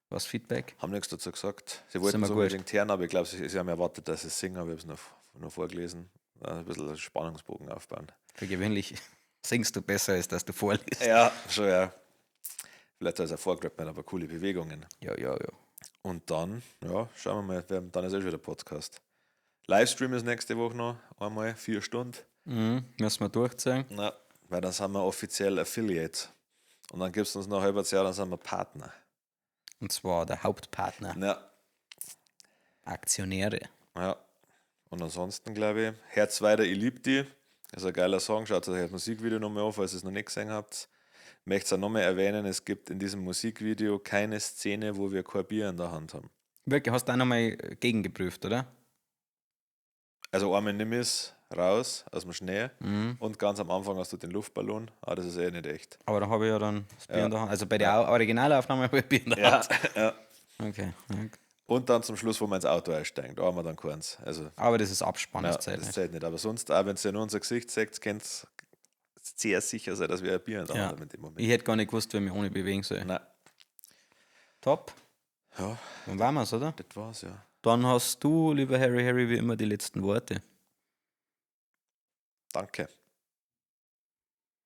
was Feedback? Haben nichts dazu gesagt. Sie wollten wir es gut. unbedingt hören, aber ich glaube, sie haben erwartet, dass sie es singen, aber ich habe es noch vorgelesen. Ein bisschen einen Spannungsbogen aufbauen. Für gewöhnlich singst du besser, als dass du vorliest. Ja, schon, ja. Vielleicht hat es auch vorgerappt, aber coole Bewegungen. Ja, ja, ja. Und dann, ja, schauen wir mal, dann ist eh schon wieder Podcast. Livestream ist nächste Woche noch, einmal, 4 Stunden. Mhm, müssen wir durchziehen. Na, weil dann sind wir offiziell Affiliate. Und dann gibt es uns noch ein halbes Jahr, dann sind wir Partner. Und zwar der Hauptpartner, Ja, Aktionäre. ja. Und ansonsten, glaube ich, Herz weiter, ich lieb die. Ist ein geiler Song. Schaut euch das Musikvideo nochmal an, falls ihr es noch nicht gesehen habt. Möchte es auch nochmal erwähnen, es gibt in diesem Musikvideo keine Szene, wo wir kein Bier in der Hand haben. Wirklich, hast du auch nochmal gegengeprüft, oder? Also einmal nimm es raus aus dem Schnee Mhm. und ganz am Anfang hast du den Luftballon. Ah, das ist eh nicht echt. Aber da habe ich ja dann das Bier Ja. in der Hand. Also bei der Originalaufnahme habe ich Bier in der Hand. ja. Okay. Ja. Und dann zum Schluss, wo man ins Auto einsteigt, da haben wir dann keins. Also, Aber das ist Abspann, ja, das zählt das nicht. zählt nicht. Aber sonst, auch wenn ihr nur unser Gesicht seht, könnt ihr sehr sicher sein, dass wir ein Bier in der Ja. Hand haben in dem Moment. Ich hätte gar nicht gewusst, wie ich mich ohne bewegen soll. Nein. Top. Ja, Dann waren wir's, oder? das war's, ja. Dann hast du, lieber Harry Harry, wie immer die letzten Worte. Danke.